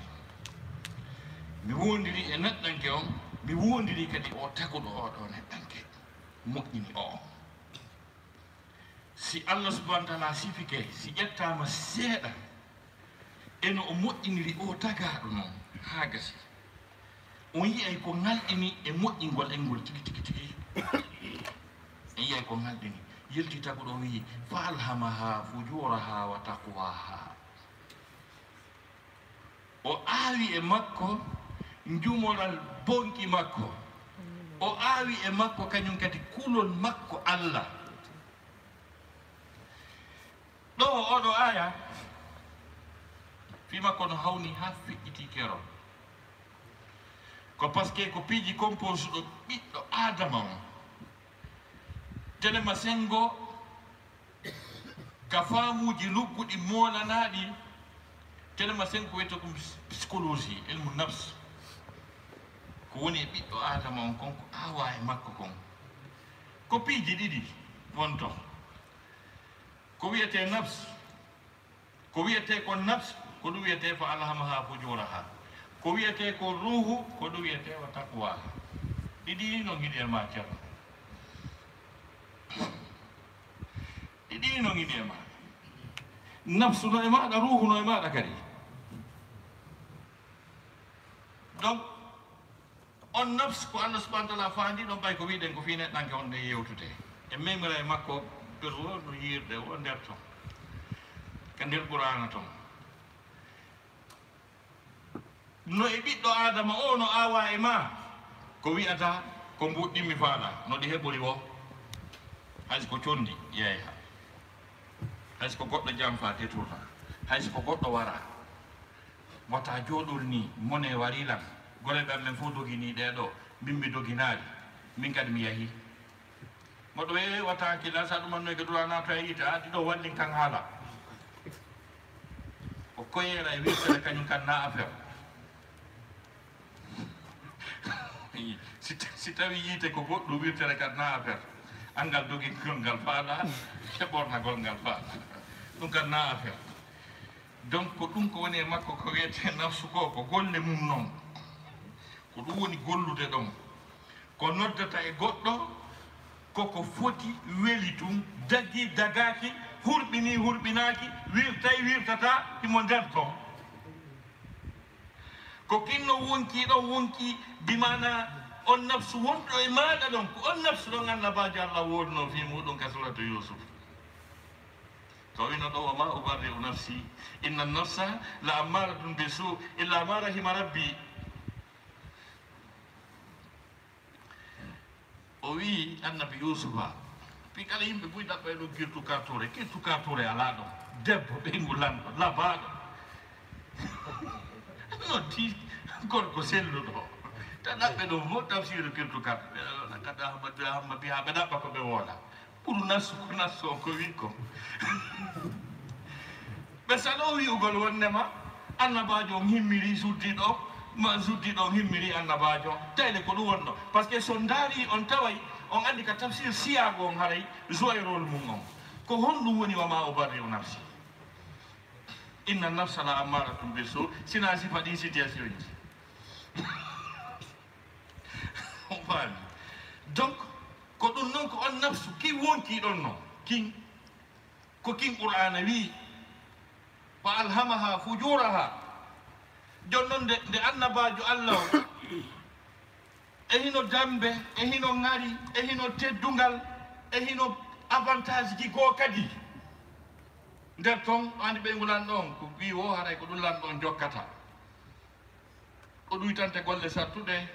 Mi woondiri e neɗɗanke on, mi woondiri kadi o taguɗo o ɗo neɗɗanke, moƴƴini o on. Si Allah subhanahu wa ta'ala sifike, si ƴettaama seeɗa, e no o moƴƴiniri o tagaaɗo non, haa gasi. On yi'ay ko ŋalɗini e moƴƴingol en ngol tigi, tigi, tigi. En yi'ay ko ŋalɗini. Yilti taguɗo o wi'i, "Fa alhamaha fujuraha wa taqwaha." O aawi e makko njumoral bonki makko. O aawi e makko kañum kadi kulol makko Allah. Ɗo oɗo aya, fii makko no hawni haa feƴƴitii keerol. Ko parce que ko piiji composé ɗo ɓiɗɗo Aadama on. Telema Sengo ka faamuuji lugguɗi moolanaaɗi, Telema Sengo wiyetee ko psychologie, ilmu nafs. Ko woni e ɓiɗɗo Aadama on kon, ko aawaa e makko kon. Ko piiji ɗiɗi won ton. Ko wiyetee nafs, ko wiyetee ko nafs, ko ɗum wiyetee fa alhamaha fujuraha. Ko wiyetee ko ruuhu, ko ɗum wiyetee wa taqwaha. Ɗiɗi no ngiɗi e ma, Ceerno. Ɗiɗi no ngiɗi e ma. Nafsu no e maaɗa, ruuhu no e maaɗa kadi. Donc, on nafsu ko Allah subhanahu wa taala faandi ɗon, ɓay ko wiɗen ko fii neɗɗanke on ɗe yewtude. E memira e makko, ɓe wonno yiirde o nder ton, ka nder Qur'aana ton. No e ɓiɗɗo Aadama o no aawaa e maa, ko wi'ata ko mbuuɗɗimmi faalaa, no ɗi heɓori woo. Hay si ko conndi yeeya, hay si ko goɗɗo janfaa deturta, hay si ko goɗɗo waraa. Wata jooɗol nii, mone warii lan, goreeɓe amen fow doginii ɗee ɗoo, min mi doginaali, min kadi mi yahii. Moɗo wee wata hakkille, sa ɗumannoyke dura naatoya yiite, a ɗiɗo wallin kan haala. Ko koyeera e wirtere kañum kan na affaire. Si ta-, si tawi yiite ko goɗɗum, wirtere kan na affaire. Anngal dogingol ngal faala, e ɓornagol ngal faala. Ɗum kan na affaire. Donc, ko ɗum ko woni e makko ko wiyetee nafsu ko, ko golle mum non. Ko ɗum woni gollude ɗon. Ko noddata e goɗɗo, koko foti, weli tun, dagii, dagaaki, hurɓinii, hurɓinaaki, wirtay, wirtataa, himo nder ton. Ko kinno wonkii ɗon wonkii, bi maana on nafsu wonɗo e maaɗa ɗon, ko on nafsu ɗon Annabaajo Allah woodunoo fii muuɗum ka suuratu Yuusuf. Ko wino ɗo, "Wa ma ubarri'u nafsi, inna nafsa la ammaratun bi su, illa ma rahima rabbi." O wi'i Annabi Yuusufa, fii kala yimɓe buy ɗaɓɓay ɗo kirtu karture, kirtu karture alaa ɗon. Debbo ɓeyngu lanɗo, labaaɗo. Noddi gorko selluɗo. Ta ɗaɓɓe ɗo mo tafsiru kirtu karture. Kada Ahmadu Ahmad biha ɓe ɗaɓɓa ko ɓe woola. Ɓuru nasu ko nasu on ko wi ko. Ɓe saloo wi'ugol wonnema annabaajo on himmiri suddiiɗo on, ma suddiiɗo on himmiri annabaajo on. Tayle ko ɗum wonno. Parce que so on ndaari on taway, on anndi ka tafsir siyaago on haray, joye rôle mum on. Ko honɗum woni wa ma ubarri'u nafsi? Inna nafsa la ammaratun bi su, sina sifa ɗin situation ji. On faami? Donc, ko ɗum non ko on nafsu, kin wonkii ɗon non. Kin, ko kin Qur'aana wi'i, "Fa alhamaha fujuraha." Jon non nde, nde annabaajo Allah o, e hino dambe, e hino ŋari, e hino teddungal, e hino avantage ji goo kadi. Nder ton, andi ɓeygu lanɗo on, ko ɓii wo haray ko ɗum lanɗo on jokkata. O ɗuytante golle sattuɗe.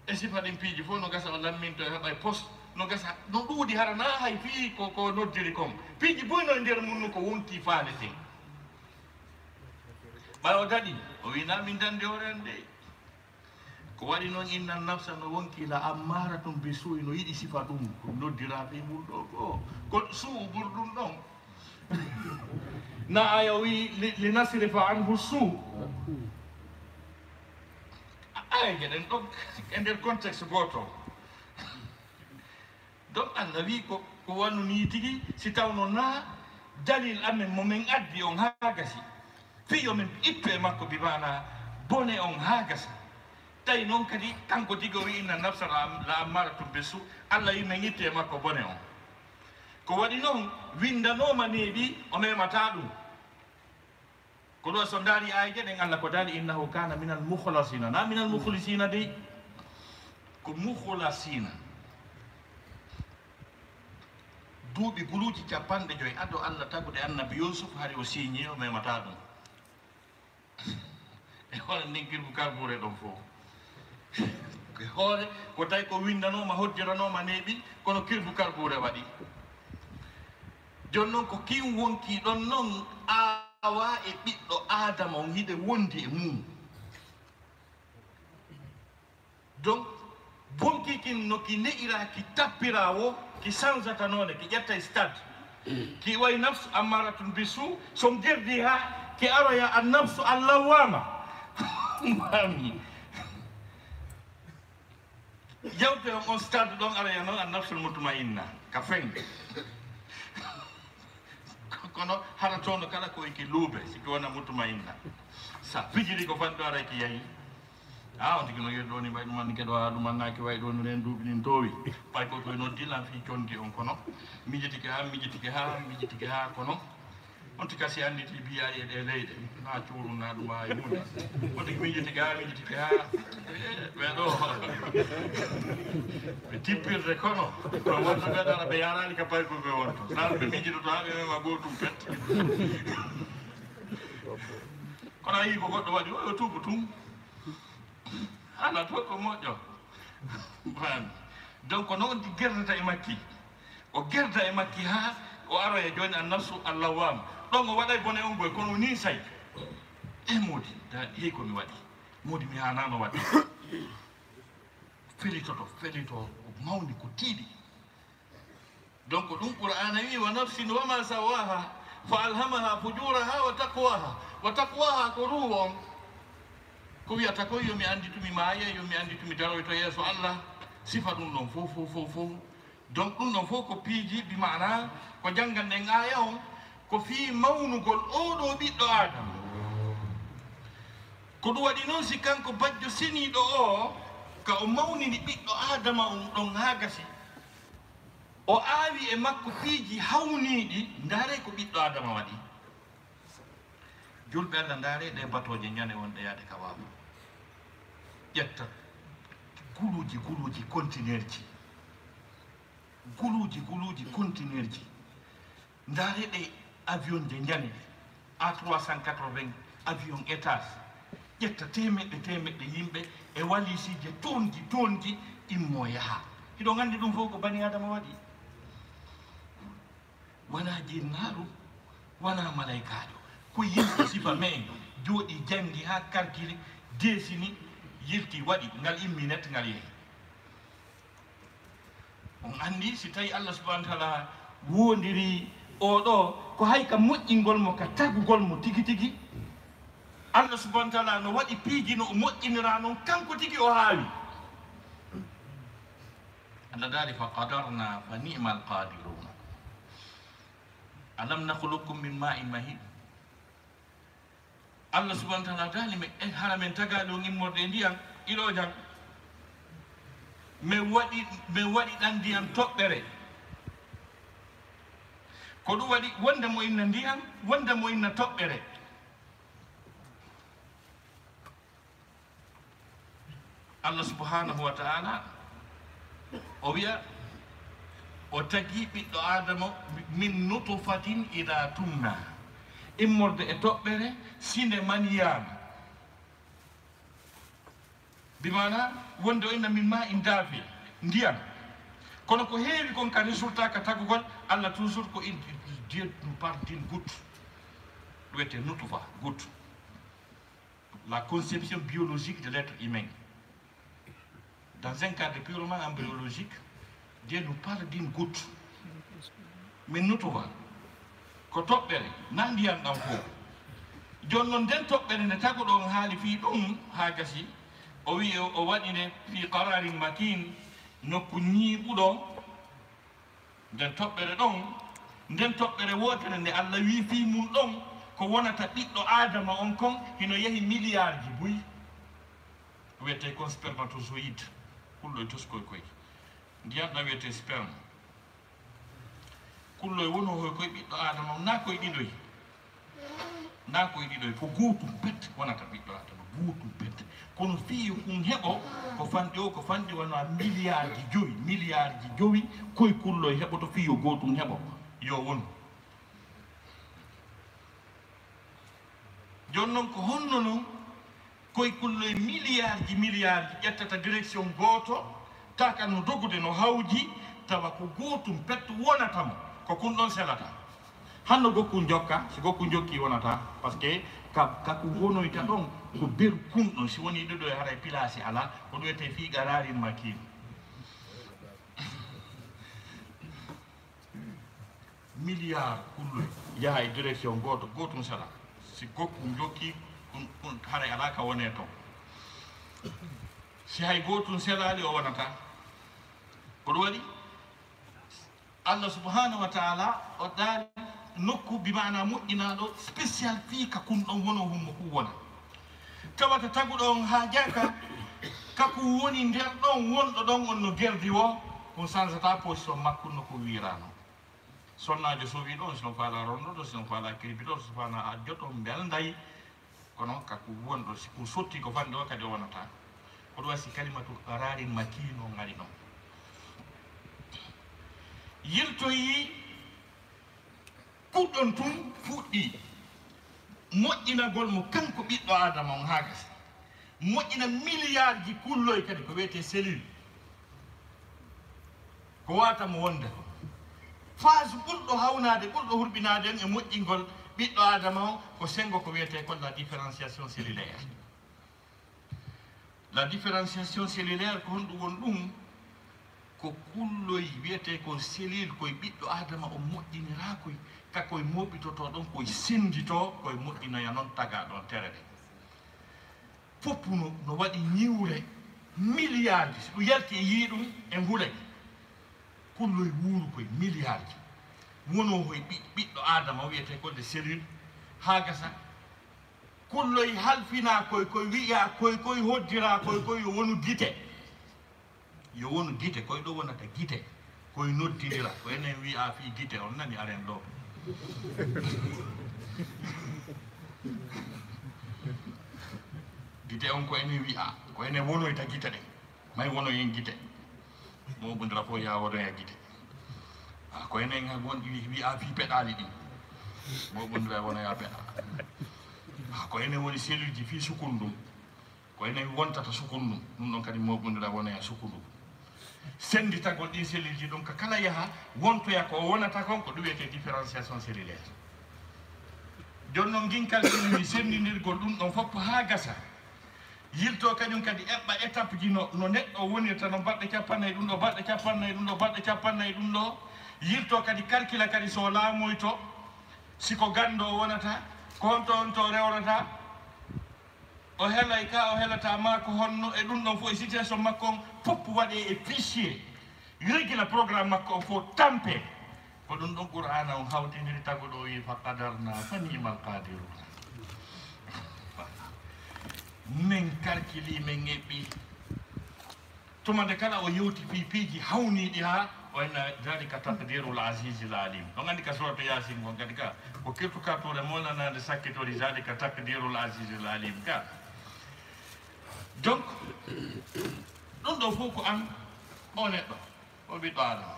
E sifa ɗin piiji fof no gasa o lamminto e heɓa e poste. No gasa, no ɗuuɗi hara na hay fii ko, ko noddiri kon. Piiji buy no e nder mum no ko wonti faaleten. Ɓay o daɗi, o wi'na min dande hoore an de. Ko waɗi noon inna nafsa no wonki la ammaratun bi su'i, no yiɗi sifa ɗum. Ko noddira fii mum ɗo ko, ko su'u ɓur ɗum ɗon. Na aya wi li, li nasrifa anhu su. Aya je ɗen ɗon e nder contexte gooto. Donc Allah wi ko, ko wanu ni tigi, si tawno na dalil amen mo men addi on haa gasi. Fii yo men ittu e makko bi maana bone on haa gasi. Tawi noon kadi kanko tigi o wi inna nafsa la, la ammaratun bi su. Allah wi men ittu e makko bone on. Ko waɗi noon, winndanooma neeɓi, o memataa ɗum. Ko ɗo so ndaari aayeje ɗen, Allah ko daali, "Innahu kana minal mukhlasina." Na minal mukhlisina dey. Ko mukhlasina. Duuɓi guluuji capanɗe joy ado Allah tagude Annabi Yuusuf, hari o siiñi, o memataa ɗum. E hoore nden kirbu karbuure ɗon fof. E hoore, ko tawi ko winndanooma, hoddiranooma neeɓi, kono kirbu karbuure waɗi. Jooni noon ko kin wonkii ɗon noon aawaa e ɓiɗɗo Aadama on hiɗe wondi e mum. Donc, wonkii kin no ki ne'iraa, ki tappiraa wo, ki sanjata noone, ki ƴetta e stade. Ki wayi nafsu ammaratun bi su, so gerdi haa ki aroya an nafsu allawwama. Mami. Yawte on, on stade ɗon aroya noon an nafsul mutmainna, ka fen. Kono hara toon kala ko e ki luube, si ki wona mutmainna. Sa fijiri ko fanɗo ara ki yahi. A on tigi no yeru ɗo ni, mbay ɗum anndi keɗo haa ɗum annaaki way ɗo ni, ren duuɓi ɗin toowi. Ɓay ko koye noddi lan fii condi on kono. Mijitike haa, mijitike haa, mijitike haa kono. Wonti kasi annditi biyaari e ɗee leyɗe, na cuuru na ɗum haa e huunde. Wonti ko miijiti gaa, miijiti ɓe haa, eh, ɓe ɗo. Ɓe tippirde kono, kono wonno ɓe ɗara ɓe yaraani ka pay ko ɓe wonto. Nan ɓe miijito to haa ɓe mema gootum pet. Kono a yii ko goɗɗo waɗi, o yo tuubu tun. Haala to ko moƴƴo. Faami. Donc, ko noon ɗi gerdata e makki. O gerda e makki haa o aroya jooni an nafsu allawam. Ɗon o waɗay bone on boy, kono o nii say. E moodi, da, hey ko mi waɗi. Moodi mi haanaano waɗde. Felitoto, felito, ko mawni, ko tiiɗi. Donc, ɗum Qur'aana wi, "Wa nafsin wa ma sawaha, fa alhamaha fujuraha wa taqwaha." Wa taqwaha ko ruhu on. Ko wiyata ko yo mi annditu mi maaya, yo mi annditu mi daroyto yeeso Allah. Sifa ɗum ɗon fof, fof, fof, fof. Donc, ɗum ɗon fof ko piiji, bi maana, ko jannganɗen aaya on, ko fii mawnugol oo ɗoo ɓiɗɗo Aadama. Ko ɗum waɗi noon, si kanko bajjo seniiɗo oo, ka o mawnini ɓiɗɗo Aadama on ɗon haa gasi, o aawi e makko piiji hawniiɗi, ndaaree ko ɓiɗɗo Aadama waɗi. Julɓe Allah, ndaaree ɗee batooje ñande wonɗe yaade ka waawa. Ƴetta guluuji, guluuji conteneurji. Guluuji, guluuji conteneurji. Ndaaree ɗee avion je ñande, A trois cent quatre-vingts avion étage. Ƴetta teemeɗɗe, teemeɗɗe yimɓe e waliisiije toonji, toonji, immoo yaha. Hiɗon anndi ɗum fof ko bani Aadama waɗi. Wanaa jinnaaru, wanaa malaykaajo. Ko yimɓe sifa men, jooɗii, janngi haa karkili, deesini, yilti, waɗi, ngal immi net, ngal yehi. On anndi, si tawi Allah subhanahu wa ta'ala woondirii oo ɗoo, ko hay ka moƴƴingol mo, ka tagugol mo tigi tigi, Allah subhanahu wa ta'ala no waɗi piiji no o moƴƴiniraa non, kanko tigi o haawi. Allah daali, "Fa qadarna fa ni'mal qadirun. Alam nakhluqkum min ma'in mahin." Allah subhanahu wa ta'ala daali, "Men, eh, hara men tagaali on immorde e ndiyan iloojan? Men waɗi, men waɗi ɗan ndiyan toɓɓere." Ko ɗum waɗi wonde mo inna ndiyan, wonde mo inna toɓɓere. Allah subhanahu wa ta'ala o wiya, o tagi ɓiɗɗo Aadama min nutfatin ida tumna, immorde e toɓɓere, sinde maniyaama. Bi maana wonde o inna min ma'in dafiq, ndiyan. Kono ko heewi kon ka résultat ka tagugol, Allah toujours ko in, Dieu nous parle d'une goutte. Ɗum wiyetee nutfa, goutte. La conception biologique de l'être humain. Dans un cadre purement embryologique, Dieu nous parle d'une goutte. Min nutfa, ko toɓɓere, na ndiyan ɗan fof. Jooni non, nden toɓɓere nde taguɗo on haali fii ɗum haa gasi, o wi'i o, o waɗi nde fii qararin makin, nokku ñiiɓuɗo. Nden toɓɓere ɗon, nden toɓɓere wootere nde Allah wii fii mun ɗon, ko wonata ɓiɗɗo Aadama on kon, hino yehi miliyaarji buy. Wiyetee kon spermatozoïde, kulloy toskoy koy. Ndiyan ɗan wiyetee sperme. Kulloy wonoo hoy koy ɓiɗɗo Aadama on, naa koy ɗiɗoy. Naa koy ɗiɗoy, ko gootum pet wonata ɓiɗɗo Aadama, gootum pet. Kono fii yo kun heɓo, ko fanɗi o, ko fanɗi wona miliyaarji jowi, miliyaarji jowi, koy kulloy heɓoto fii yo gootum heɓo, yo won. Jooni non, ko honno non koy kulloy miliyaarji, miliyaarji ƴettata direction gooto, tawa kan no dogude, no hawji, tawa ko gootum pet wonata mo, ko kun ɗon selata. Hanno gokkun jokka, si gokkun jokki wonata, parce que ka, ka kun wonoyta ɗon, ko beru kun ɗon, si woni ɗiɗo e haray pilaasi alaa, ko ɗum wiyetee fii qararin makin. Miliyaar kulloy yaha e direction gooto, gootum sela. Si gokkun jokki, kun, kun haray alaa ka wonee ton. Si hay gootum selaali, o wonata. Ko ɗum waɗi, Allah subhanahu wa ta'ala o daali nokku bi maana moƴƴinaaɗo spécial fii ka kun ɗon wono hummo kun wona. Tawata taguɗo on haajaaka ka kun woni nder ɗon, wonɗo ɗon on no gerdi woo, kun sansataa position makko no ko wiiraano. Sonnaajo sowi ɗon, si on faalaa rondoto, si on faalaa kirbiɗo, si on faalaa ajjoto, mbelnday. Kono ka ko wonɗo, si ko sotti ko fanɗi o kadi o wonata. Ko ɗum waɗi si kalimatu qararin makin o ngari ɗon. Yiltoyi kuɗɗon tun fuɗɗi moƴƴinagol mo kanko ɓiɗɗo Aadama on haa gasi. Moƴƴina miliyarji kulloy kadi ko wiyetee cellule. Ko wata mo wonde ko. Phase ɓurɗo hawnaade, ɓurɗo hurɓinaade en e moƴƴingol ɓiɗɗo Aadama on ko senngo ko wiyetee kon la différenciation cellulaire. La différenciation cellulaire ko honɗum woni ɗum? Ko kulloy wiyetee kon cellule koye ɓiɗɗo Aadama on moƴƴiniraa koy, ka koye mooɓitotoo ɗon koye sennditoo, koye moƴƴinoya non tagaa ɗon tere ɗen. Fof no, no waɗi ñiwre miliyarji. Si ɗum yalti e yii ɗum e ngulay, kulloy wuuru koye miliyarji. Wonoo hoye ɓi-, ɓiɗɗo Aadama wiyetee ko le cellule, haa gasa kulloy halfinaa koye, koye wiyaa koye, koye hoddiraa koye, koye yo wonu gite. Yo wonu gite, koye ɗo wonata gite. Koye noddindira, ko enen wiyaa fii gite, on nani aren ɗo. Gite on ko enen wiyaa, ko enen wonoyta gite ɗen. May wonoyen gite. Mooɓondira fof yaa wonoya gite. A, ko enen won ɗi wiyaa fii peɗaali ɗin. Mooɓondira wonoya peɗa. A, ko enen woni cellule ji fii sukundum. Ko enen wontata sukundum, ɗum ɗon kadi mooɓondira wona e sukundu. Sennditagol ɗin cellule ji ɗum ka kala yaha, wontoya ko o wonata kon, ko ɗum wiyetee différenciation cellulaire. Jooni non, ngin kalkili senndidirgol ɗum ɗon fof haa gasa. Yilto kañum kadi eɓɓa étape ji no, no neɗɗo wonirta, no baɗɗe cappannayi ɗum ɗo, baɗɗe cappannayi ɗum ɗo, baɗɗe cappannayi ɗum ɗo. Yilto kadi kalkila kadi so laamoyto, si ko ganndo o wonata, ko honto honto o rewrata. O helay ka o helata maa ko honno e ɗum ɗon fof e situation makko on fof waɗee e fichier. Regila programme makko on fof tampe. Ko ɗum ɗon Qur'aana on hawtindiri taguɗo o wi'i fa qadarna fa ni'mal qadiruna. Min karkili min eɓɓi. Tuma nde kala o yewti fii piiji hawniiɗi haa o enna, "Zalika taqdirul azizil alim." On anndi ka suratu Yaasin ngon kadi ka, ko kirtu ka tuure moolanaande sakkitori, "Zalika taqdirul azizil alim" ka. Donc, ɗum ɗo fof ko an, o neɗɗo, o ɓiɗɗo Aadama.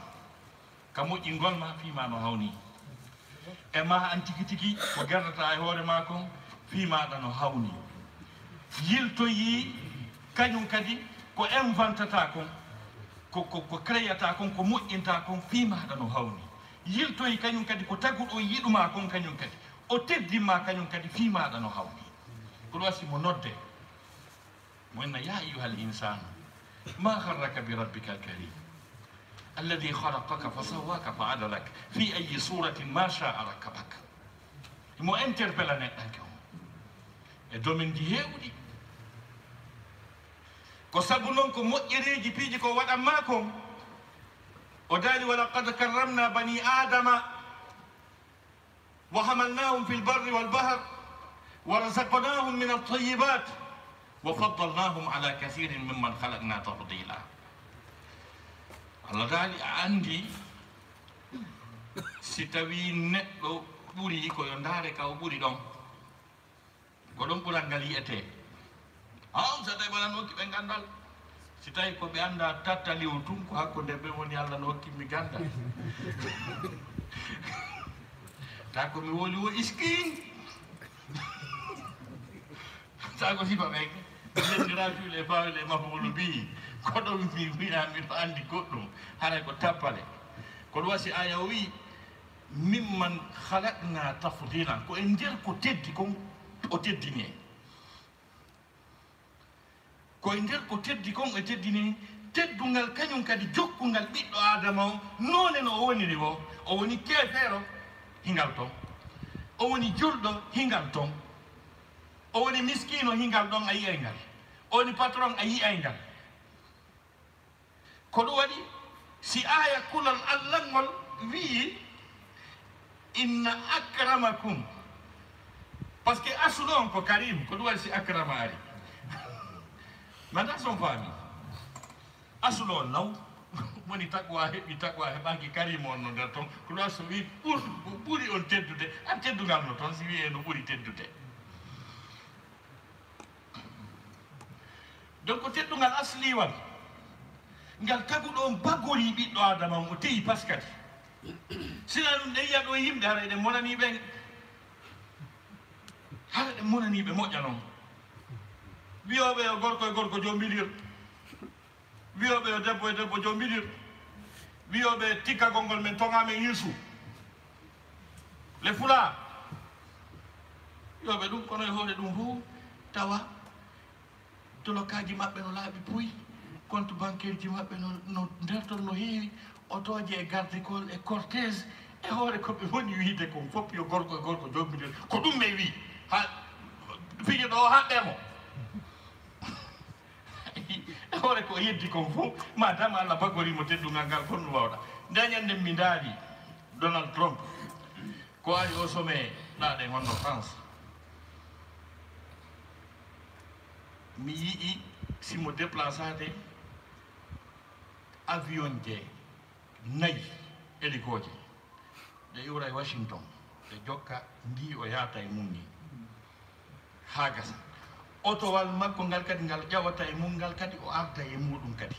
Ka moƴƴingol ma, fii ma no hawni. E ma an tigi tigi, ko gerdata e hoore ma kon, fii maɗa no hawni. Yiltoyi kañum kadi ko inventata kon, ko, ko, ko créata kon, ko moƴƴinta kon, fii maɗa no hawni. Yiltoyi kañum kadi ko taguɗo yiɗuma kon kañum kadi. O teddinma kañum kadi, fii maɗa no hawni. Ko ɗum waɗi si mo nodde. Mo inna, "Ya ayyuhal insanu, ma gharraka bi rabbikal karim, alladhi khalaqaka fa sawwaka fa adalak, fi ayyi suratin ma sha'a rakkabak." Mo interpela neɗɗanke on e domaine ji heewɗi. Ko sabu non ko moƴƴereeji piiji ko waɗan ma kon. O daali, "Wa laqad karramna bani Adama." وحملناهم في البر والبحر ورزقناهم من الطيبات وفضلناهم على كثير ممن خلقنا تفضيلا. Allah daali, a anndi, si tawii neɗɗo ɓuri, ko yo ndaare ka o ɓuri ɗon. Ko ɗon ɓural ngal yi'etee. Haa on saɗa e waɗanooki ɓe ganndal. Si tawii ko ɓe anndaa tattali o tun, ko hakkunde ɓe woni Allah no hokki mi ganndal. Ta ko mi woli wo iskin. Ta ko sifa ɓe. Jenndiraa fiwle e faawle e mafuulu bii. Ko ɗon mi wi'a miɗo anndi goɗɗum. Haray ko tappale. Ko ɗum wasi aya o wi'i, "Mimman khalaqna tafdilan." Ko e nder ko teddi kon o teddini en. Ko e nder ko teddi kon e teddini en. Teddungal kañum kadi jokkungal ɓiɗɗo Aadama o, noone no o woniri o. O woni keefeero, hingal ton. O woni julɗo, hingal ton. O woni miskiino, hingal ɗon, a yi'ay ngal. O woni patron, a yi'ay ngal. Ko ɗum waɗi, si aaya kulol Allah ngol wi'i, "Inna akramakum," parce que aslu on ko Karim, ko ɗum waɗi si akrama ari. Manda son faami. Aslu on law, Moni taqwa heɓi, taqwa heɓaki, Karimu on no nder ton. Ko ɗum so wi ɓur-, ɓuri on teddude, an teddungal no ton, si wiye no ɓuri teddude. Donc, ko teddungal asliwal, ngal taguɗo on bagori ɓiɗɗo Adama, mo teyi paskadi. Sina ɗum, ɗe yiya ɗo yimɓe, hara eɗen monani ɓen, hara eɗen monani ɓe moƴƴa non. Wiyoɓe yo gorko e gorko jombidir. Wiyoɓe yo debbo e debbo jombidir. Wiyoɓe tikkagol ngol men toŋa men Yuusu. Le Fula. Wiyoɓe ɗum, kono e hoore ɗum fof tawa dolokaaji maɓɓe no laaɓi puy, compte bancaire ji maɓɓe no, no nder ton no heewi, otooje e garde corps e cortège, e hoore ko ɓe woni wiyde kon fof, yo gorko e gorko jombidir. Ko ɗum ɓe wi. Ha, fijo ɗo haɓɓe mo. E hoore ko yeddi kon fof, madame Allah bagori mo teddungal ngal, kon no wawɗa. Nde ñande mi ndaari Donald Trump, ko ari o sommet ɗaɗe honno France. Mi yi'i si mo déplaçade avion je nayi, hélico je, ɗe iwra e Washington, ɗe jokka ndi o yahata e mum ni, haa gasa. Otowal makko ngal kadi, ngal ƴawata e mum ngal kadi, o arda e muɗum kadi.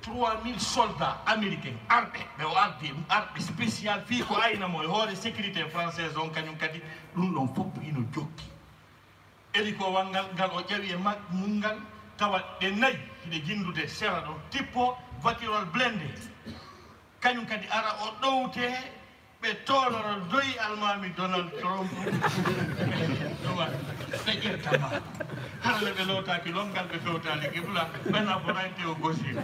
Trois mille soldats américains arɓe, ɓe o ardi, arɓe spécial fii ko ayna mo e hoore sécurité française on, kañum kadi, ɗum ɗon fof ino jokki. Hélico wal ngal, ngal o ƴawi e ma-, mum ngal, tawa ɗe nayi hiɗe jinndude sera ɗon, tippo voiturewal blindé. Kañum kadi ara o ɗowte, ɓe toolora doyi almaami Donald Trump. Ɗuwa, ɓe ƴetta ma. Hara le ɓe lootaaki lonngal, ɓe fewtaali qibla, ɓe naforaynte o gosiri.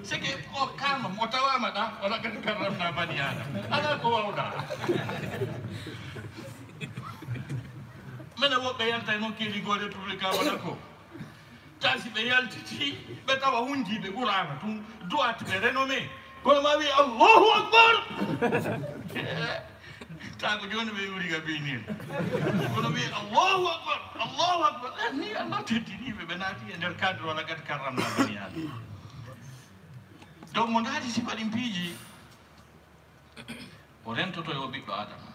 C'est que o kama, mo tawama ɗa, wala kadi karramna bani Adam. Ala ko wawɗa. Mene woɓɓe yalta e nokkeeli goo république wala ko. Tawi si ɓe yaltiti, ɓe tawa hunjiiɓe Qur'aana tun, du'aat ɓe renommé. Kono ma wi, "Allahu Akbar!" Ta ko jooni ɓe iwri ga bini. Kono wi, "Allahu Akbar, Allahu Akbar." Eh, ni Allah teddiniiɓe, ɓe naati e nder cadre wala gati karramna bani Adam. Donc mo ndaari sifa ɗin piiji, o rentoto e o ɓiɗɗo Adama.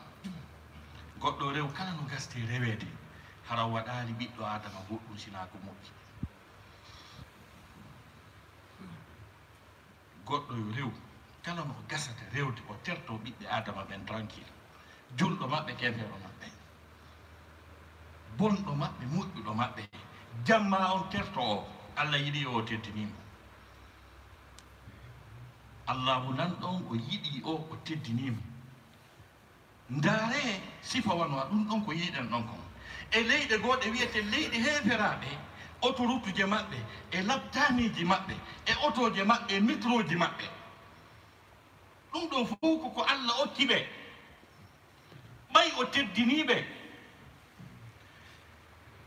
Goɗɗo rew kala no gasti reweede, hara waɗaali ɓiɗɗo Adama goɗɗum sinaa ko moƴƴi. Goɗɗo yo rew, kala no o gasata rewde, o terto ɓiɓɓe Adama ɓen tranquille. Julɗo maɓɓe, keefeero maɓɓe. Bonɗo maɓɓe, moƴƴuɗo maɓɓe. Jamma on terto o, Allah yiɗi o, o teddini mo. Allahu nan ɗon, o yiɗi o, o teddini mo. Ndaaree sifa wano ɗum ɗon ko yiɗen ɗon kon. E leyɗe gooɗe wiyete leyɗe heeferaaɓe, otorutuje maɓɓe, e laptaaniiji maɓɓe, e otooje maɓɓe, e mitrooji maɓɓe. Ɗum ɗoo fof ko ko Allah okki ɓe. Ɓay o teddinii ɓe.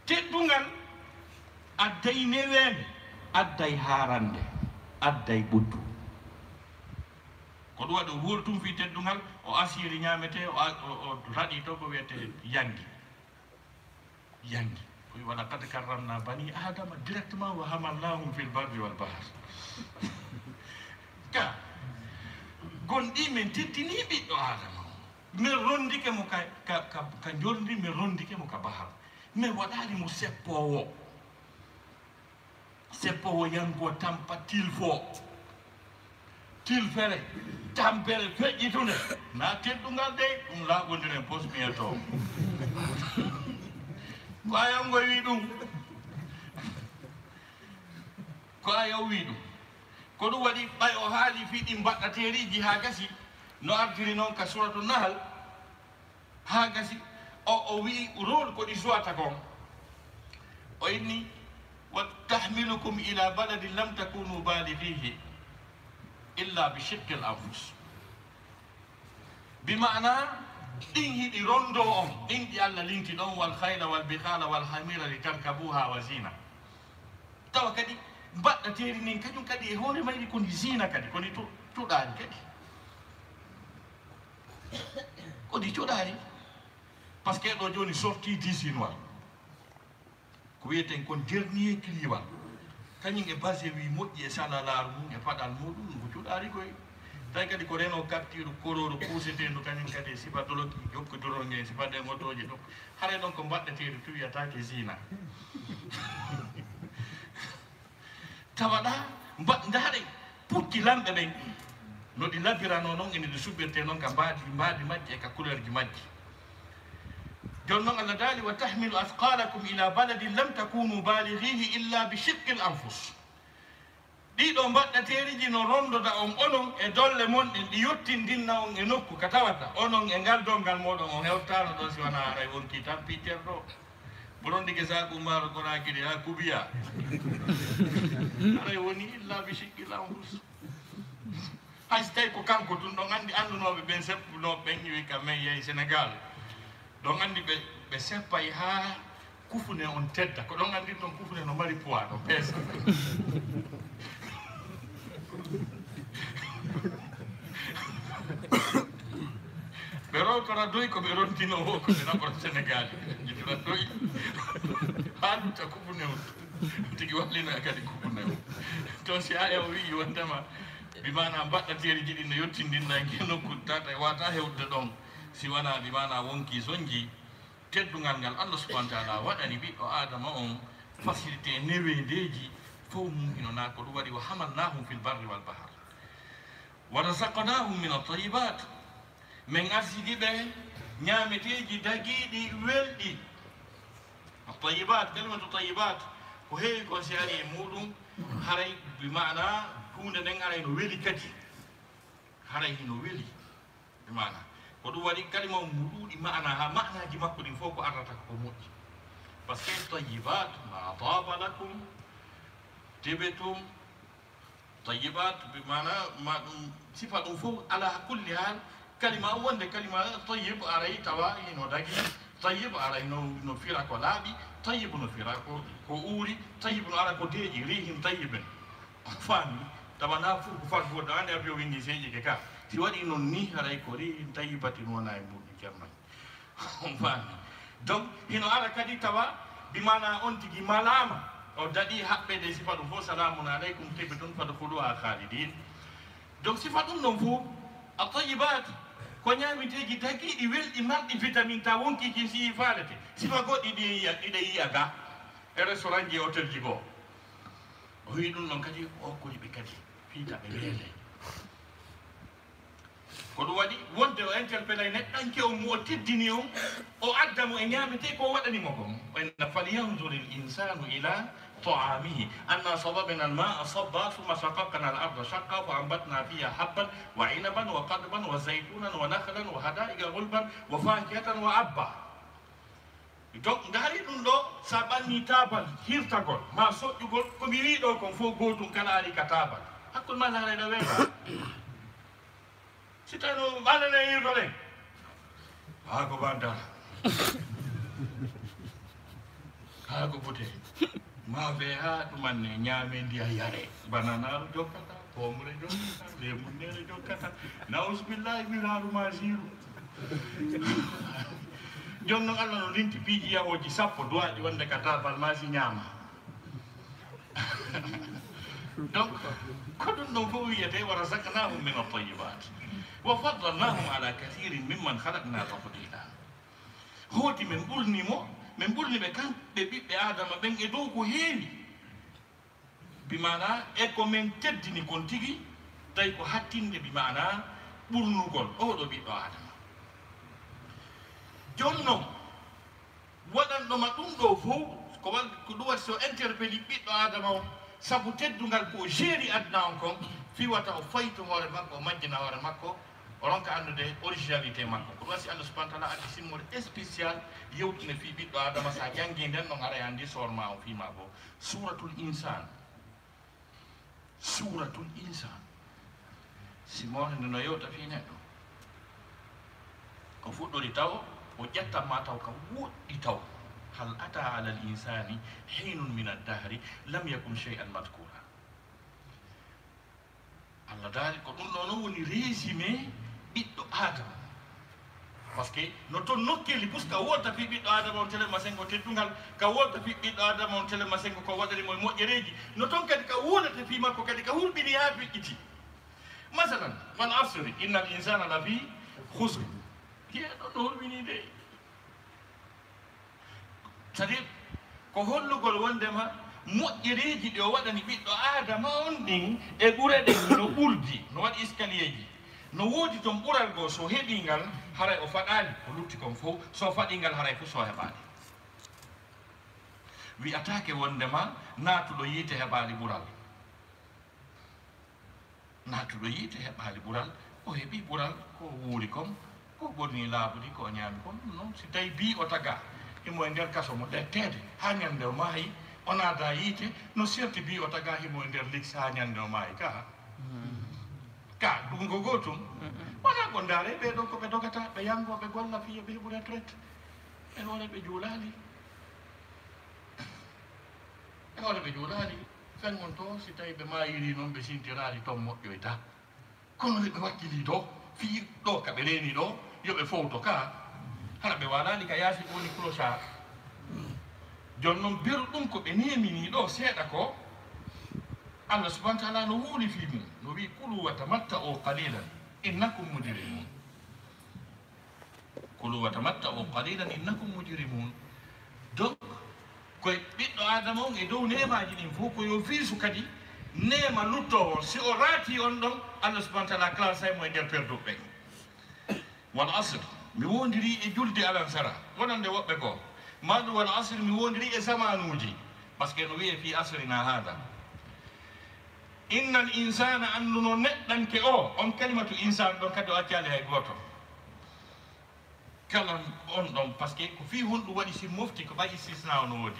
Teddungal adday neweende, adday haarannde, adday ɓuttu. Ko ɗum waɗi o huuri tun fii teddungal, o asiiri ñaametee, o a-, o, o raɗi to ko wiyetee yangi. Yangi. Ko wi, "Wa laqad karramna bani Adama", directement, "wa hamalnahum fil barri wal bahr." Ka gonɗi men teddinii ɓiɗɗo Adama o. Men rondike mo ka, ka, ka, ka njorndi, men rondike mo ka bahar. Men waɗaali mo seppoowo. Seppoowo yango tampa tilfo. Tilfere, tampere, feƴƴitunde. Na teddungal dey, ɗum laaɓondiren pos mi yeto. Ko a yango wi ɗum. Ko a yaw wi ɗum. Ko ɗum waɗi ɓay o haali fii ɗin mbaɗɗateeriiji haa gasi, no ardiri noon ka Suuratu Nahal. Haa gasi, o, o wi'i rôle ko ɗi jouata kon. O inni, "Wa tahmilukum ila baladin lam takunu balighihi illa bi shiqqil anfus." Bi maana, ɗin hiɗi rondo on, ɗin ɗi Allah linti ɗon, "Wal khayla wal bighala wal hamira li tarkabuha wa zina." Tawa kadi, mbaɗɗateeri ndin kañum kadi e hoore mayri ko ndi zina kadi, ko ndi tu-, cuɗaari kadi. Ko ndi cuɗaari. Parce que ɗo jooni sorti disinoi ko wiyeten kon dernier client, kañum e base wi moƴƴi e salalaaru mum e paɗal muɗum ko cuɗaari koye. Tawi kadi ko reno capture kororo puuseteendu kañum kadi e sifa doloki jokkodorol nge e sifa ɗen otooje ɗo. Haray ɗon ko mbaɗɗeteeɗi tuwiyataake zina. Tawa ɗa mba ndaare pucci lamɓe ɓen no ɗi labirano noon ene ɗi suɓirte noon ka mbaadi mbaadi majji e ka couleurji majji. Jooni noon Allah daali wa tahmilu athqalakum ila baladin lam takunu balighihi illa bi shiqqil anfus. Ɗiɗo mbaɗɗateeriji no rondoda on onon e dolle mon ɗen ɗi yottindinna on e nokku ka tawata onon e ngal donngal moɗon on hewtano ɗon si wona haray wonki tan piccere ɗo. Bonon ɗi gesaaku maaro konaakiri haa kubiya. Haray woni illa bi shiqqil anfus. Hay so tawi ko kanko tun ɗon anndi anndunoɓe ɓen seppunooɓe ɓen iwi ka men yehi Sénégal ɗon anndi ɓe ɓe seppay haa kufune on tedda ko ɗon anndi ton kufune no mari poids no peesa. Ɓe rokora doy ko ɓe rontino o ko ɓe naɓora Sénégal jitora doy haa lutta kufune on tigi wallina kadi kufune on. To si aya o wi'i wondema bi mana mbaɗɗateeri jiɗi no yottindinnanke nokku tata wata hewde ɗon si wona bi mana wonki sonji teddungal ngal Allah subhanahu wa taala waɗani ɓiɗɗo adama on facilité neweendeeji fof mum hino na ko ɗum waɗi wa hamalnahum fil barri wal bahar wa razaqnahum min at-tayyibat. Min arsiki ɓe ñaameteeji dagiiɗi welɗi. At-tayyibat, kalimatu tayyibat ko heewi kon si ari e muɗum haray bi maana huunde nden aray no weli kadi. Haray hino weli bi maana ko ɗum waɗi kalima on no ɗuuɗi maana ha maanaaji makko ɗin fof ko arrata ko moƴƴi. Parce que tayyibat ma taba lakum tibtum. Tayyibat bi mana ma ɗum sifa ɗum fof ala kulli hal kalima o wonde kalima tayyib aray tawa hino dagi. Tayyib aray no no fira ko laaɓi. Tayyib no fira ko ko uuri. Tayyib no ara ko deeƴi rihin tayyibin. On faami tawa na fof ko faggoɗo ande avion winndi seeƴike ka si waɗi noon ni haray ko rihin tayyibatin wona e mbuɗi ceerno. On faami donc hino ara kadi tawa bi mana on tigi malama o daɗi haɓɓede sifa ɗum fof salamun aleykum tibtum fadkhuluha khalidin. Donc sifa ɗum ɗon fof a tayibat ko ñaamiteeji dagiiɗi welɗi marɗi vitamine ta wonkii kin si faalete sifa goɗɗi ɗi yiya ɗiɗa yiya ga e restaurant ji e hôtel ji goo. O wi ɗum ɗon kadi o okkori ɓe kadi fiita ɓe weele. Ko ɗum waɗi wonde o interpellay neɗɗanke on mo o teddini on o adda mo e ñaametee ko o waɗani mo kon. O inna falyanzur il insanu ila taamihi anna sababna al maa sabba summa shaqaqna al arda shaqqa fa ambatna fiha habban wa inaban wa qadban wa zaytunan wa nakhlan wa hadaiqa gulban wa fakihatan wa abba. Donc ndaari ɗum ɗo sa ɓanni taabal hirtagol ma soƴƴugol ko mi wi ɗo kon fof gootum kala ari ka taabal. Hakkunde ma laarayɗa weeta. Si tawno ɓalane yirdoɗen haa ko bandal haa ko bute ma be haa ɗumanne ñaame ndiya yare bananaru jokkata pomre jokkata lemunnere jokkata nausbillahi miraru ma ziru. Jooni noon Allah no linti piiji yahooji sappo duwaaji wonde ka taabal ma si ñaama. Donc ko ɗum ɗon fof wiyete wa razaqnahum min at-tayyibat wa faddalnahum ala kathirin mimman khalaqna tafdila. Hooti min ɓurni mo min ɓurni ɓe kamɓe ɓiɓɓe adama ɓen e dow ko heewi. Bi mana e ko min teddini kon tigi tawi ko hattinde bi mana ɓurnugol oɗo ɓiɗɗo adama. Jooni noon waɗanɗoma ɗum ɗo fof ko wa ko ɗum waɗi so interpelli ɓiɗɗo adama o sabu teddungal ko o jeeri aduna on kon fiwata o fayto hoore makko o majjina hoore makko o ronka anndude originalité makko ko ɗum waɗi si allah subahana taala addi simmore spécial yewtune fii ɓiɗɗo adama sa janngi nden ɗon haray anndi soorma on fii ma fof. Suuratul Insaan. Suuratul Insaan. Si mawɗo nde no yewta fii neɗɗo, ko fuɗɗori taw o ƴettan ma taw ka woɗɗi taw. Hal ataa alal insaani hiinun mina dahri lam yakun shay'an madkuura. Allah daali ko ɗum ɗo noon woni résumé ɓiɗɗo Aadama. Parce que no toon nokkeeli, puisque ka wolta fii ɓiɗɗo Aadama on telen masengo teddungal, ka wolta fii ɓiɗɗo Aadama on telen masengo ko waɗani mo e moƴƴereeji, no toon kadi ka wolata fii makko kadi ka hurɓini haa feƴƴiti. Masalan, wal asri, innal insana lafi khusr. Hiya ɗon no hurɓini de. C'est-à-dire, ko hollugol wonndema moƴƴereeji ɗi o waɗani ɓiɗɗo Aadama on ɗin e ɓure ɗen no ɓurdi, no waɗi escalierji. No woodi toon ɓural goo, so heɓii ngal, haray o faɗaali ko lutti kon fow, so faɗii ngal, haray fof so heɓaali. Wi'ataake wonndema naatuɗo yiite heɓaali ɓural. Naatuɗo yiite heɓaali ɓural, o heɓii ɓural, ko o wuuri kon, ko o ɓornii laaɓuɗi, ko o ñaami kon. Ɗum noon, si tawii bii o tagaa, himo e nder kaso mo ƴetteede, haa ñannde o maayi, o naadaa yiite, no serti bii o tagaa himo e nder liks haa ñannde o maayi ka? Ka, ɗum ko gootum. Wonaa ko ndaaree ɓee ɗoo ko ɓe dogata, ɓe yanngoo, ɓe golla fii yo ɓe heɓu retraite. Ɓe hoore ɓe juulaali. Ɓe hoore ɓe juulaali. Fen on to, si tawii ɓe maayirii noon, ɓe sintiraali toon moƴƴoyta. Kono nde ɓe wakkilii ɗoo, fii ɗoo ka ɓe reeni ɗoo, yo ɓe fowto ka, hara ɓe waalaali ka yaasi ko woni clochard. Jooni noon, beru ɗum ko ɓe neeminii ɗoo seeɗa ko, Allah subhanahu wa taala no wuuli fii mum, no wi'i, "Kulu wa tamatta'u qalilan innakum mujrimun." "Kulu wa tamatta'u qalilan innakum mujrimun." Donc, koye ɓiɗɗo Aadama on e dow neemaaji ɗin fof, ko yo fiisu kadi neema luttoowo. Si o raatii on ɗon, Allah subhanahu wa taala classay mo e nder perduɓe ɓen. "Wal asr", mi wondirii e julde alansara, wonande woɓɓe goo. Maa ɗum "wal asr", mi wondirii e zamaanuuji, parce que no wi'ee fii asrina haada. "Innal insana", annduno neɗɗanke o, on kalimatu insaan ɗon kadi o accaali hay gooto. Kala on ɗon, parce que ko fii honɗum waɗi si mofti ko ɓay istisna o no woodi.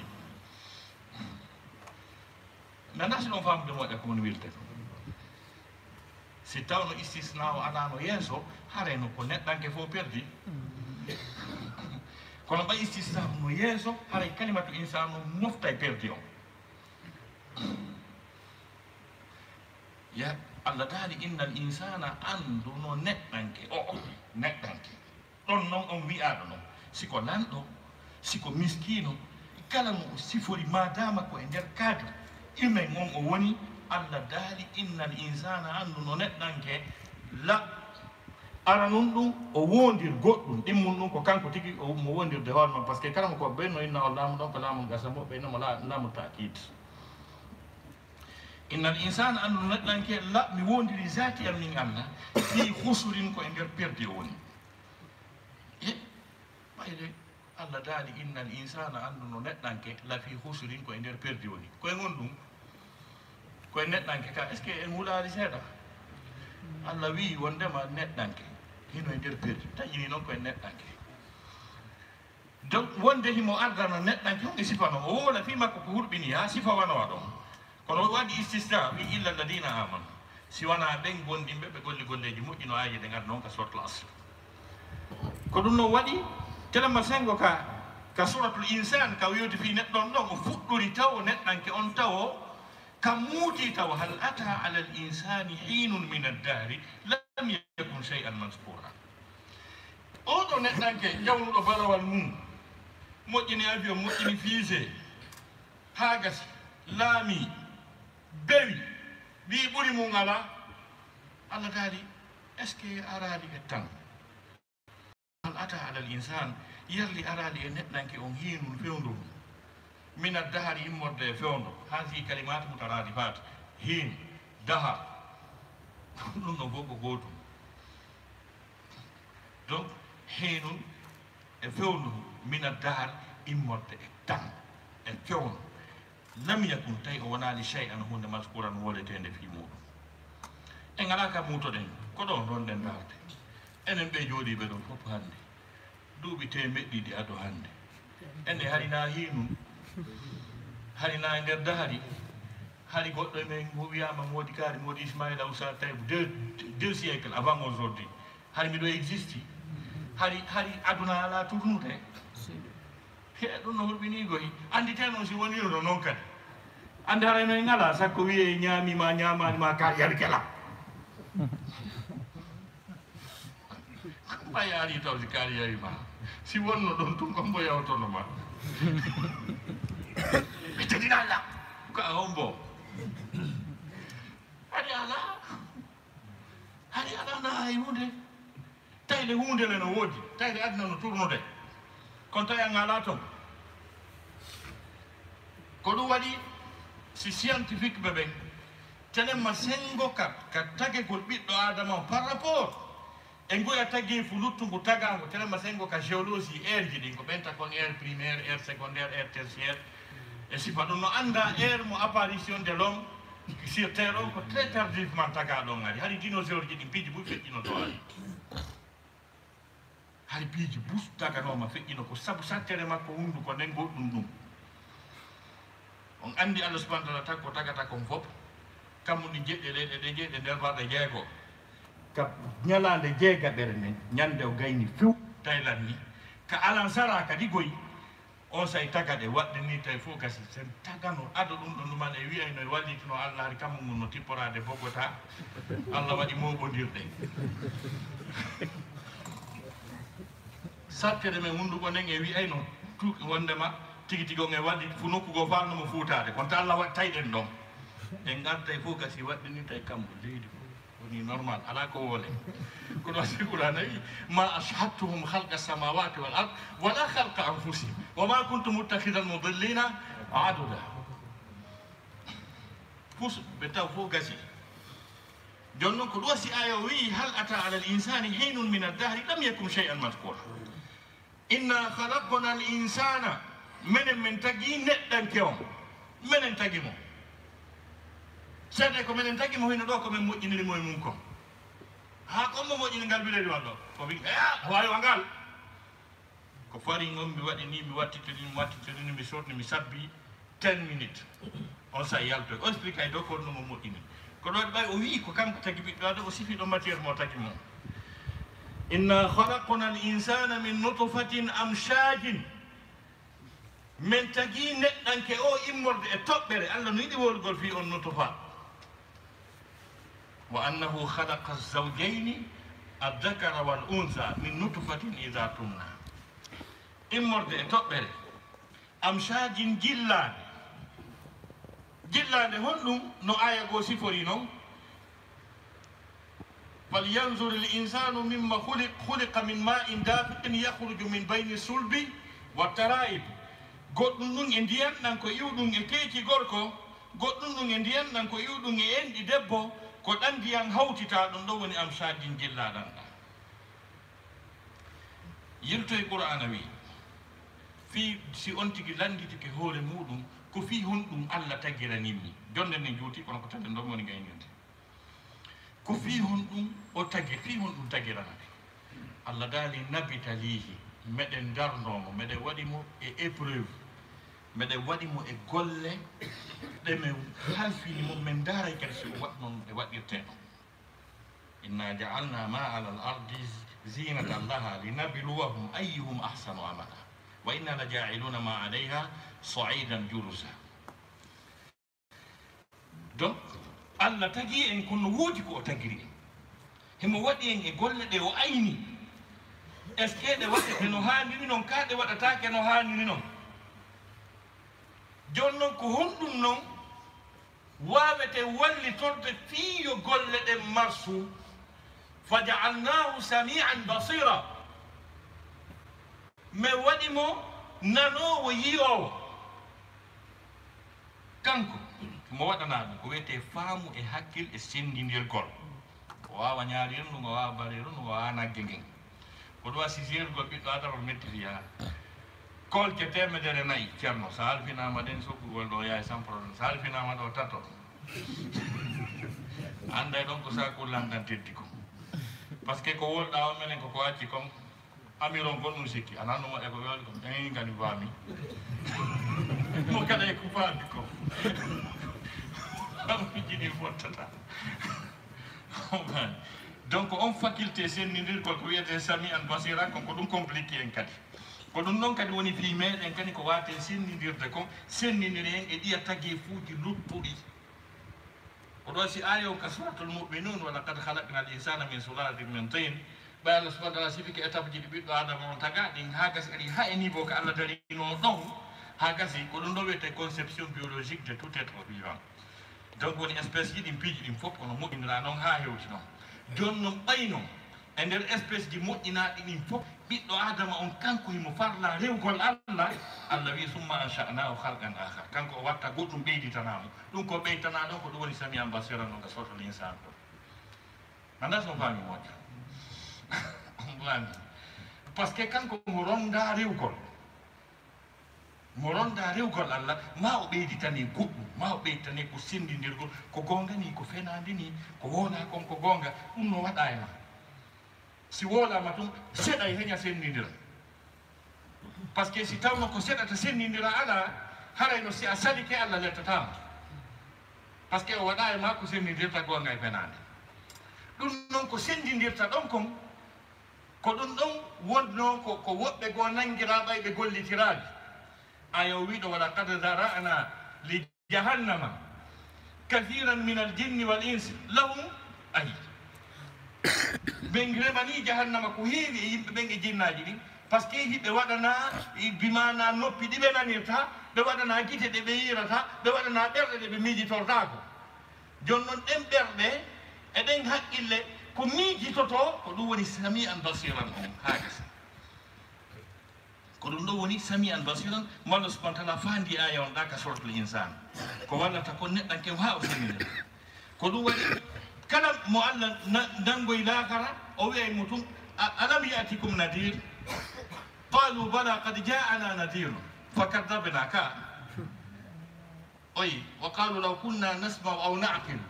Mi anndaa si ɗon faamude moƴƴa ko woni wilde ko. Si tawno istisna o alaano yeeso, haray no ko neɗɗanke fof perdi. Kono ɓay istisna o no yeeso, haray kalimatu insaan o moftay perdi on. Ya, Allah daali, "Innal insana", annduno neɗɗanke o, neɗɗanke. Ɗon non on wi'aaɗo non, si ko lanɗo, si ko miskiino, kala mo o sifori, maadaama ko e nder cadre humain on o woni, Allah daali, "Innal insana", annduno neɗɗanke, la, aranun ɗum, o wondir goɗɗum, ɗimmun ɗum ko kanko tigi o mo wondirde hoore mum, parce que kala mo ko ɓenno inna o laamu ɗon, ko laamu gasa mo ɓenno mo la-, laamu taakid. "Innal insana", anndu neɗɗanke, la, mi wondiri zaati am min Allah, fii husurin, ko e nder perdi o woni. E, ɓayde Allah daali, "Innal insana", anndu no neɗɗanke, la fii husurin, ko e nder perdi woni. Koye ngon ɗum? Koye neɗɗanke ka, est-ce que en hulaali seeɗa? Allah wi'i wondema neɗɗanke hino e nder perdi, taƴini noon koye neɗɗanke. Donc, wonde himo ardana neɗɗanke, hon e sifa no o woola fii makko ko hurɓini haa sifa wano waɗo. Kono o waɗi istisna, wi, "Illa alladina amanu." Si wanaa ɓen gomɗinɓe, ɓe golli golleeji moƴƴi no aaye ɗen aduna on ka Suratul Asr. Ko ɗum no waɗi, telemma sengo ka, ka Suratul Insan, ka wi'ude fii neɗɗo on ɗon, o fuɗɗori tawo neɗɗanke on tawo, ka muuti tawo, "Hal ata alal insani hinun min ad-dahri lam yakun shay'an mazkura." Oɗo neɗɗanke jawnuɗo balawal mum, moƴƴini avion, moƴƴini fusée, haa gasi, laami, bewi, ɓii ɓuri mum alaa. Allah daali, "Est-ce que araali e tan?" "Hal ata alal insan", yerli araali e neɗɗanke on hiinun fewndo mum. Min ad-dahari, immorde e fewndo. Haasi kalimaat mutaraadifat. Hiin, dahar. Ɗum ɗon fof ko gootum. Donc, hiinun e fewndo, min ad-dahar, immorde e tan, e fewndo. Lam yakun, tawi o wonaali, shay'an, huunde, mazkuran, wooleteende fii muuɗum. En alaa ka muutoɗen, ko ɗon ronɗen darde. Enen ɓe jooɗiiɓe ɗon fof hannde, duuɓi teemeɗɗe ɗiɗi ado hannde. Enen hari na hiinun, hari na e nder dahari, hari goɗɗo e men mo wiyaama Moodi Kaari, Moodi Ismaila, Oustaz Taïb, deux, deux siècles avant aujourd'hui. Hari miɗo existi. Hari, hari aduna alaa tournude. He, ɗum no hulɓinii koy. Annditee noon si woniino noon kadi. Annde haray no en alaa, sakko wiyee ñaami ma, ñaamaani ma, ka yalkela. A yaari taw si kaari yawi ma. Si wonno ɗon tun, ko mbo yawtono ma. Mi tedina Allah. Ko a hombo. Hari ala. Hari ala na hay hunde. Tayle hunde le no woodi. Tayle aduna no tournude. Kon tawi an ala ton. Ko ɗum waɗi si scientifique ɓe ɓen, tenen ma sengo ka, ka tagegol ɓiɗɗo Adama on par rapport e ngoya tageefu luttungu tagaango, tenen ma sengo ka géologie, air ji ɗin, ko ɓen ta kon air primaire, air secondaire, air tertiaire, e sifa ɗum no annda air mo apparition de l'homme sur terre on ko très tardivement tagaa ɗon ari. Hari dinosaure ji ɗin piiji buy feƴƴino to ari. Hari piiji bus taganooma feƴƴino ko sabu sattere makko hunnduko nden goɗɗum ɗum. On anndi Allah subhanahu wa ta'ala taggo tagata kon fof, kammu ɗi jeɗɗe ɗe, ɗe, ɗe jeɗɗe nder balɗe jeego. Ka ñalaande jeegaɓere nden, ñande o gayni few, Thailand ni, ka alansara kadi goy, on say tagaɗe waɗde ni tawi fof gasi. Sen tagano ado ɗum ɗo nduman e wi'ayno e wallitino Allah hari kammu ngun no tipporaade Bogota. Allah waɗi mooɓondirɗe. Sattere men hunnduko nden e wi'ayno tu-, wondema tigi tigi on e walli fu nokku goo faalno mo fuutaade. Kono ta Allah waɗi tayɗen ɗon. En ngartay fof gasi waɗde ni tawi kammu leydi fof. Woni normal, ala ko wole. Kono si Qur'an wi, "Ma ashhadtuhum khalqa samawati wal ard, wala khalqa anfusihim, wa ma kuntu muttakhidhal mudillina aduda." Fus, ɓe taw fof gasi. Jooni noon ko ɗum si aaya o wi, "Hal ata ala al insani hinun min ad-dahri lam yakun shay'an madhkura." Inna khalaqna al insana, menen men tagi neɗɗanke on, menen tagi mo. Seeɗa ko menen tagi mo, hino ɗo ko men moƴƴiniri mo e mum kon. Haa ko mo moƴƴini ngal bileedi wal ɗo? Ko wi, "Eh, a waawi wa ngal." Ko fari ngon mi waɗi ni, mi wattitini, mi wattitini, mi sorni, mi sabbi. Ten minutes. On sa yaltoy. O explique ay dow ko no mo moƴƴini. Ko ɗo ɓay o wi'i ko kanko tagi ɓiɗɗo Adama, o sifi ɗo matière mo tagi mo. Inna khalaqna al insana min nutfatin amshajin. Men tagi neɗɗanke o immorde e toɓɓere. Allah no yiɗi wolgol fii on nutfa. Wa annahu khalaqa az-zawjayni adh-dhakara wal untha min nutfatin idha tumna. Immorde e toɓɓere. Amshajin jillaande. Jillaande honɗum no aaya goo sifori non? "Falyanzur al insanu mimma khuliq, khuliqa min ma'in dafiqin yakhruju min bayni sulbi wat tara'ib." Goɗɗum ɗum e ndiyan ɗan ko iwɗum e keeci gorko, goɗɗum ɗum e ndiyan ɗan ko iwɗum e enɗi debbo, ko ɗan ndiyan hawtitaa ɗum ɗo woni amshajin jillaaɗan ɗan. Yiltoy Qur'aana wi, fii si on tigi lannditike hoore muuɗum, ko fii honɗum Allah tagirani mi? Jonde nde juuti, kono ko taden ɗon woni gaynirde. Ko fii honɗum o tagi, fii honɗum tagirana ɓe? Allah daali, "Nabtalihi, meɗen ndarnoo mo, meɗen waɗi mo e épreuve, meɗen waɗi mo e golle ɗe men halfini mo, men ndaaray kadi si o waɗ noon ɗe waɗirtee noon." Inna ja'alna ma ala al-ardi zinatan laha linabluwahum ayyuhum ahsanu amala. Wa inna la ja'iluna ma alayha sa'idan juruza. Donc, Allah tagi en kono woodi ko o tagiri en. Himo waɗi en e golle ɗe o ayni. Est-ce que ɗe waɗete no haaniri noon, kaa ɗe waɗataake no haaniri noon? Jooni noon, ko honɗum noon waawete wallitorde fii yo golle ɗen marsu? Faja'alnahu sami'an basira. Men waɗi mo nanoowo, yi'oowo. Kanko, mo waɗanaa ɗum ko wiyetee faamu e hakkil e senndindirgol. O waawa ñaariiru ndun, o waawa bariiru ndun, o waawa nagge ngen. Ko ɗum waɗi si jeerugol ɓiɗɗo Adama ko metti fiyaa. Kolce teemedere nayi, Ceerno, so halfinaama ɗen soɓɓugol ɗo yaay sans problème. So halfinaama ɗo tato. Annday ɗon ko sakulla an tan teddi kon. Parce que ko wolɗaa on menen ko ko acci kon. Amiron kon ɗum sikki. Anan ɗum waɗa ko ɓe waɗi kon. Eyi, ngani faami. Mo kala e ko faami ko. Am jiɗi fottata. Donc, on faculté senndindirgol ko wiyetee sami'an basira kon, ko ɗum compliqué en kadi. Ko ɗum ɗon kadi woni fii meɗen kadi ko waaten senndindirde kon, senndindiren e ɗiya tageefuuji luttuɗi. Ko ɗo si aaya on ka Suratul Mu'minun, "Wa laqad khalaqnal insana min sulalatin min tin, Ɓay Allah subhanahu wa taala sifi ko étape ji ɗi ɓiɗɗo Adama on taga ɗin, haa gasi ari haa e niveau ko Allah darino ɗon, haa gasi ko ɗum ɗo wiyetee conception biologique de tout être vivant. Donc woni espèce ji ɗin, piiji ɗin fof kono moƴƴinira noon haa hewti noon. Jooni noon ɓay noon e nder espèce ji moƴƴinaaɗi ɗin fof, ɓiɗɗo Adama on kanko himo farla rewgol Allah. Allah wi: "Summa ansha'nahu khalqan akhar." Kanko o watta goɗɗum ɓeyditanaa mo. Ɗum ko ɓeytanaa ɗon ko ɗum woni sami'an basiran noon ka sooto l'insan ɗo. Anndaa so on faami moƴƴa. On faami? Parce que kanko mo ronda rewgol. Mo ronda rewgol Allah, ma o ɓeyditane goɗɗum, ma o ɓeyditane ko senndindirgol, ko goonga ni, ko fenaande ni, ko wona kon ko goonga, ɗum no waɗa e ma. Si wolaama tun, seɗa e heña senndindira. Parce que si tawno ko seɗata senndindira alaa, haray no si a salike Allah lettataama. Parce que o waɗa e ma ko senndindirta goonga e fenaande. Ɗum noon ko senndindirta ɗon kon, ko ɗum ɗon wonnoo ko, ko woɓɓe goo nanngiraa ɓay ɓe gollitiraali. Aya o wiɗo: "Wa laqad zara'na li jahannama kathiran min al jinni wal insi lahum", ayi. Min remani jahannama ko heewi e yimɓe ɓen e jinnaaji ɗin, parce que hiɓe waɗana, bi maana noppi ɗi ɓe nanirta, ɓe waɗana gite ɗe ɓe yiirata, ɓe waɗana ɓerɗe ɗe ɓe miijitortaako. Jooni noon ɗen ɓerɗe e ɗen haqqille ko miijitotoo, ko ɗum woni sami'an basiran on haa gasa. Ko ɗum ɗo woni sami'an basiran, mo Allah subhanahu wa taala faandi aya on ɗa ka suratul insan. Ko wallata kon neɗɗanke o haa o sennira. Ko ɗum waɗi kala mo Allah na-, nanngoy laakara, o wi'ay mo tun: "A-, alam ya'tikum nadir?" Qalu: "Bala, qad ja'ana nadirun, fakadhabna." Ka. Oyi, "Wa qalu law kunna nasma'u aw na'qilu."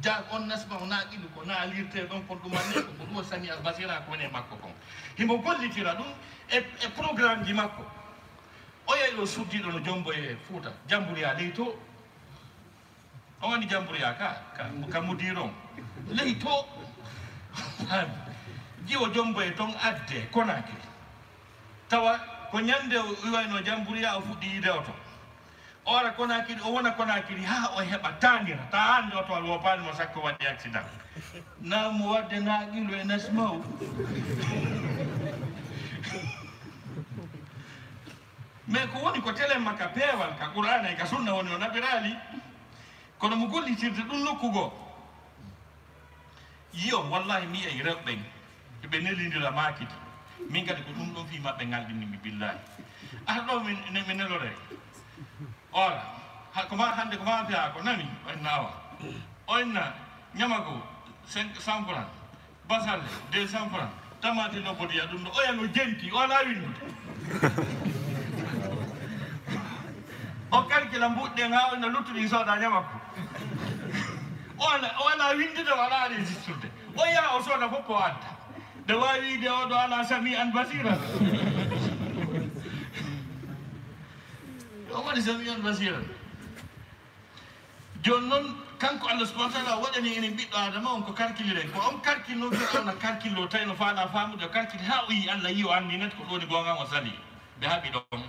Ja on nasma'u na'qilu ko naalirte ɗon kon ɗum anne ko ɗum o sami'an basira ko woni e makko kon. Himo gollitira ɗum e, e programme ji makko. O yehi ɗo suddiɗo no jombo e Fuuta, Jamburiya ley to. O woni Jamburiya ka, ka, ka mudiron. Ley to. Jiwo jombo e ton adde Konakiri. Tawa ko ñande o iwayno Jamburiya o fuɗɗi yiide oto. Ora Konakiri, o wona Konakiri haa o heɓa taanira. Ta hannde oto al woppaani mo sakko waɗi accident. Na mo wadde na qilu e nasmaw. Mais ko woni ko telen makka peewal ka Qur'aana e ka sunna woni o naɓiraali. Kono mo gollitirde ɗum nokku goo. Yiyo, wallahi mi yi'ay rewɓe ɓen, ɓe nelindira maakiti. Min kadi ko ɗum ɗon fii maɓɓe ngalɗini mi billahi. Ah, ɗo mi, mi, mi nelore. Ora, ha, ko ma hannde, ko ma fiya ko nani? O inna awa. O inna, ñama ko cinq cents francs. Basalle, deux cents francs. Tamaate no bodiya ɗum ɗo, oya no jenti, o alaa winndude. O kalkila mbuɗɗen haa o ina luttuɗi sooda ñama ko. O alaa, o alaa winndude, o alaa registrude. O yaha o sooda fof ko adda. Nde waawi wiide o ɗo alaa sami'an basiran. O waɗi sami'an basiran. Jooni noon, kanko Allah subhanahu wa taala waɗani enen ɓiɗɗo Adama on ko karkiliren. Ko on karkil noon Firawna karkillo, tawi no faalaa faamude o karkil, haa o yii Allah, yii o anndi net ko ɗoni goonga o sali. Ɓe haɓi ɗon.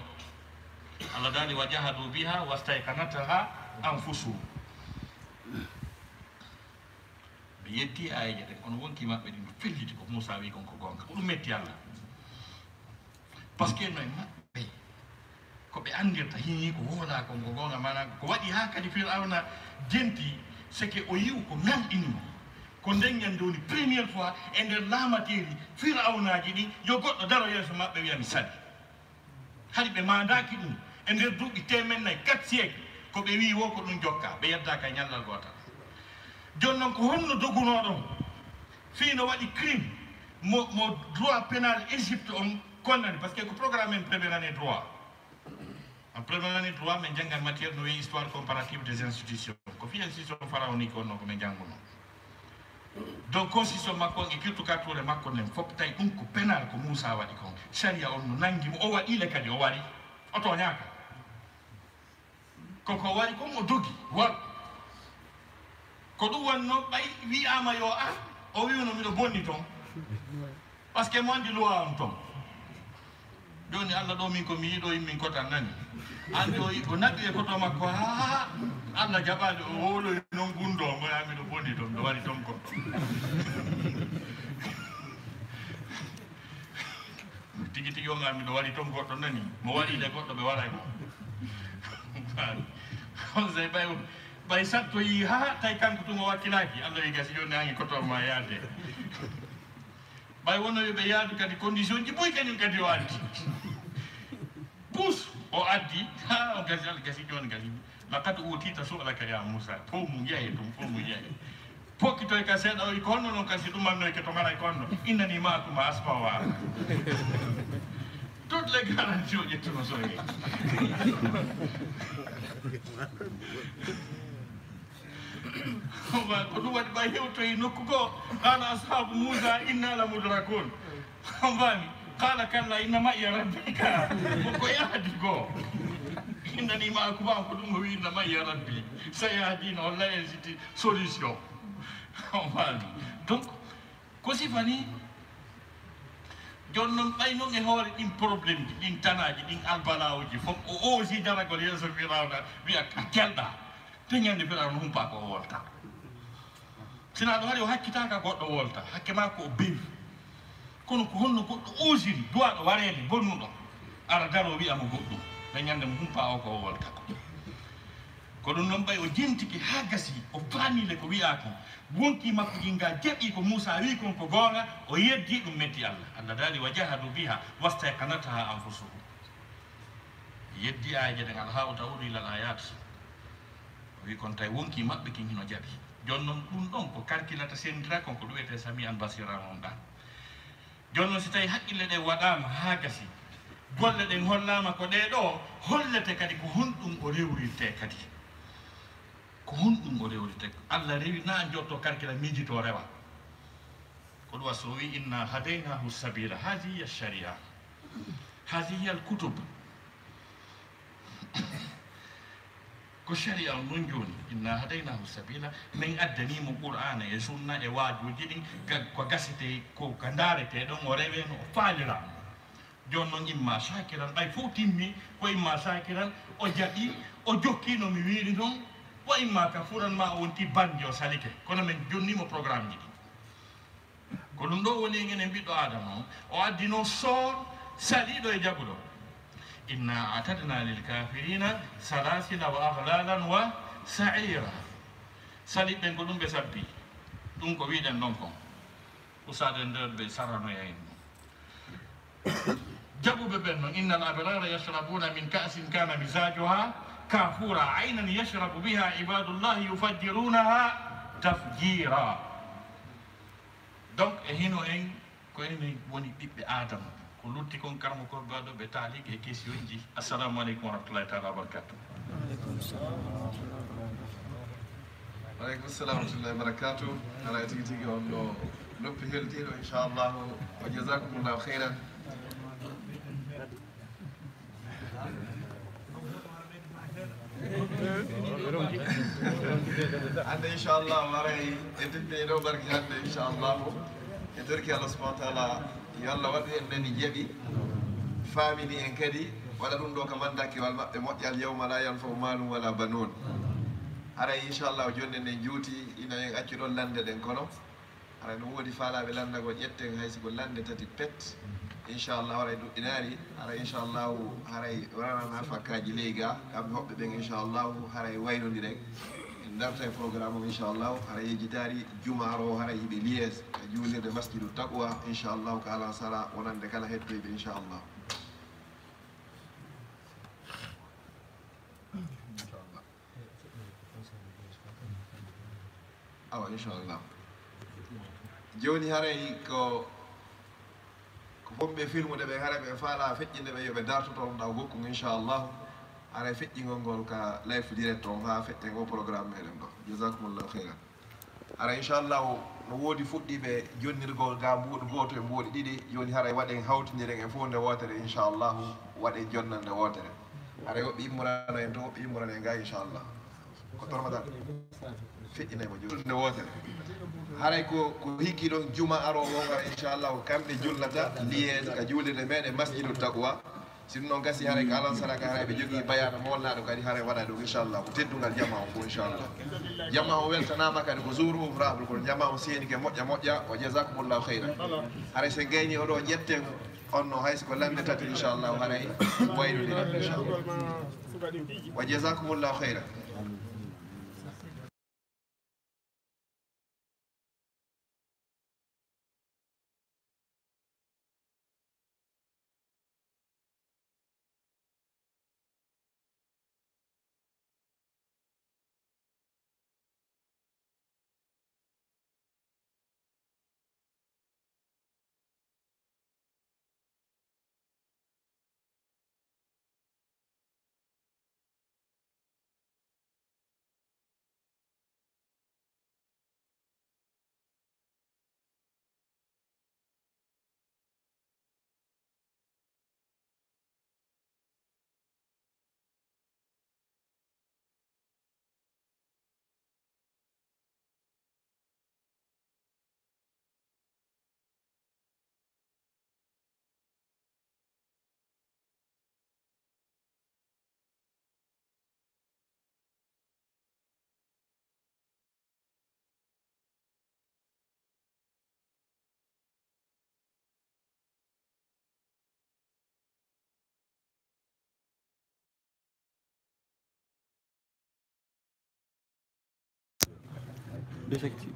Allah daali: "Wa jahadu biha wastayqanataha anfusuhum." Ɓe yeddi aayeeje ɗen, kono wonki maɓɓe ɗin no felliti ko Muusa wi kon ko goonga. Ko ɗum metti Allah. Parce que no e maɓɓe ko ɓe anndirta hini ko woola kon ko goonga, maanaam ko waɗi haa kadi Firawna jenti, c'est que o yi'u ko ngalɗini mo. Ko nden ñande woni première fois e nder laamateeri Firawnaaji ɗi, yo goɗɗo daro yeeso maɓɓe wi'a mi sali. Hari ɓe maandaaki ɗum e nder duuɓi teemen nayi, quatre siècle, ko ɓe wi'i wo ko ɗum jokka, ɓe yeddaaka e ñallal gootal. Jooni noon ko honno dogunoo ɗon? Fii no waɗi crime mo, mo droit pénal Égypte on konnani, parce que ko programme en première année droit. En première année droit, min janngan matière no wiye histoire comparative des institutions. Ko fii institution pharaonique on no ko min jannguno. Donc constitution makko on e kirtukature makko nden fof tawi ɗum ko pénal ko Moussa waɗi kon. Sharia on no nangi mo, o waɗi le kadi, o wari. O tooñaaka. Koko wari kon o dogi, war. Ko ɗum wonno ɓay wi'aama yo ar, o wi'uno miɗo bonni ton. Parce que mo anndi loi on ton. Jooni Allah ɗo min ko mi yiɗo yimmin kotan nani. Anndi o yi-, o naɓi e koto makko, haa Allah jaɓaali o wowloyi non gundo, mo yaa miɗo bonni ton, miɗo wari ton kon. Tigi tigi on, an miɗo waɗi toon, goɗɗo nani mo waɗi de, goɗɗo ɓe waɗay mo. On sey ɓay, ɓay sattoyi ha tawi kanko tun o wakkilaaki, Allah wi gasi jooni, an e koto ma yaade. Ɓay wono yo ɓe yaadu kadi, condition ji buy kañum kadi o addi. Pus o addi, ha o gasi, Allah gasi jooni gasi. Laqad utita su'laka ya Musa. Fof mum yahi ɗum, fof mum yahi. Pokkitoy ka seeɗa, o wi ko honno non kasi ɗum annoy ke to ngaray ko honno. Innani ma'akuma asma wa ara. Toutes les garanties o ƴettuno so yehi. Ko ɗum waɗi ɓay hewtoyi nokku goo. Qala ashabu Musa inna la mudrakun. Mbami. Qala kalla inna ma'iya rabbi. Ka ko ko yahdi goo. Innani ma'akuma, ko ɗum o wi inna ma'iya rabbi. Sayahdin, o laye siti solution. Mbami. Donc, ko sifa ni. Jooni noon, ɓay noon e hoore ɗin problème ji, ɗin tanaaji, ɗin albalaawoji fof, o oosi daragol yeeso Firawna, wiya a kelɗa. Te ñande Firawna humpa ko o wolta. Sina ɗo hari o hakkitaaka goɗɗo wolta, hakke maa ko o bewi. Kono ko honno goɗɗo oosiri, duwaaɗo wareede, bonnuɗo, ara daro wiya mo goɗɗum. Te ñande mo humpa o ko o wolta. Ko ɗum noon ɓay o jentike haa gasi, o faamii le ko wiyaa kon. Wonkii makko ɗin ga jaɓi ko Muusaa wii kon ko goonga, o yeddi ɗum metti Allah. Allah daali, "Wa jahadu biha wastayqanatha anfusuhum." Yeddi aayeeje ɗen, Allahu ta'udu ilal ayat. O wii kon tawi wonkii maɓɓe kin hino jaɓi. Jooni noon ɗum ɗon ko karkilata sendira kon ko ɗum wiyetee Sami'an Basiran on ɗan. Jooni noon, si tawii haqqille ɗen waɗaama haa gasi, golle ɗen hollaama ko ɗee ɗoo, hollete kadi ko honɗum o rewrirtee kadi. Ko honɗum o rewrirtee? Allah rewi na njotto karkira miijitoo rewa. Ko ɗum waɗi so o wii, "Inna hadaynahu sabila." Haadihi hiya sharia. Haadihi hiya al-kutub. Ko sharia on non jooni, "Inna hadaynahu sabila", min addanii mo Qur'aana e Sunna e waajuuji ɗin, ga-, ko gasete, ko ka ndaaretee ɗon, o rewee no o faalira. Jooni non, imma shakiran, ɓay fof timmi, ko imma shakiran, o jaɓi, o jokki no mi wiiri non, wa imma kafuran, ma o wonti bannge, o salike. Kono min jonni mo programme ji ɗin. Ko ɗum ɗo woni en enen ɓiɗɗo Aadama on. O addi noon soor saliiɗo e jaɓuɗo. Inna a'tadna lil kafirina salasila wa aghlalan wa sa'ira. Saliɓɓe ko ɗum ɓe sabbi. Ɗum ko wiɗen ɗon kon. Usaade nder ɓe saranoya en ɗum. Jaɓuɓe ɓen noon, innal abrara yashrabuna min ka'sin kana mizajuha kafura, aynan yashrabu biha ibadullahi yufajjirunaha tafjira. Donc, e hino en, ko enen woni ɓiɓɓe Aadama. Ko lutti kon, karmo ko baɗo ɓe taaliq e question ji. Assalamu aleykum wa rahmatullahi taala wa barakatuh. Wa aleykum salam wa rahmatullahi wa barakatuh. Alaa tigi tigi on ɗo noppi heltiiɗo, inchallahu. Wa jazakumullahu khairan. Hannde, inchallah, waray e teddude ɗo barki hannde, inchallah. E torki Allah subhanahu wa taala, yo Allah waɗu en nani jaɓi, faamini en kadi, waɗa ɗum ɗo ka mandakkewal maɓɓe moƴƴal, yawma la yanfa'u malun wala banun. Haray, inchallah, jonde nden juuti, ina en accu ɗon lande ɗen kono. Haray no woodi faalaaɓe lanndagol, ƴetten hay si ko lannde tati pet. Inchallahu, haray duɗɗinaali, haray inchallahu, haray ranana fakkaaji ley ga, kamɓe hoɓɓe ɓen inchallahu, haray waynondiren. En darta e programme o inchallahu, haray yejjitaari juma aro, haray hiɓe Lies, e juulirde Masjidu Taqwa, inchallahu, ka alansara, wonande kala hettoyɓe inchallah. Awa, inchallah. Jooni haray ko, ko bonɓe filmude ɓe, haray ɓe faala feƴƴinde ɓe, yo ɓe darto toon ɗaw gokkun, inchallah. Haray feƴƴingol ngol ka live direct on haa feƴƴen o programme meɗen ɗo. Jazakumullahu khairan. Haray, inchallah, no woodi fuɗɗiiɓe jonnirgol ga mbuuɗi gooto e mbuuɗi ɗiɗi. Jooni haray waɗen hawtindiren e fof nde wootere, inchallah, waɗen jonnal nde wootere. Haray woɓɓe immorano en to, woɓɓe immorano en ga, inchallah. Ko tormatal? Feƴƴinay mo juulde wootere. Haray ko, ko hikki ɗon juma aroowo o, haray inchallah ko kamɓe jullata Lies ka juulirde meɗen Masjidu Taqwa. Sinno noon gasi haray ko alan sara ka haray ɓe jogii bayaana mawlnaaɗo kadi haray waɗa ɗum inchallah. Ko teddungal jama o fof inchallah. Jama o weltanaama kadi ko jour ouvrable kono jama o seenike moƴƴa moƴƴa. Wa jazakumullahu khayran. Haray sen gayni oɗo ƴetten On no hay so ko lamnde tati, inchallahu, haray waynodira, inchallah. Wa jazakumullahu khayran. Désactive.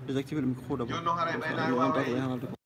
Désactive le micro d'abord. Jooni noon haray ɓay nawi waawa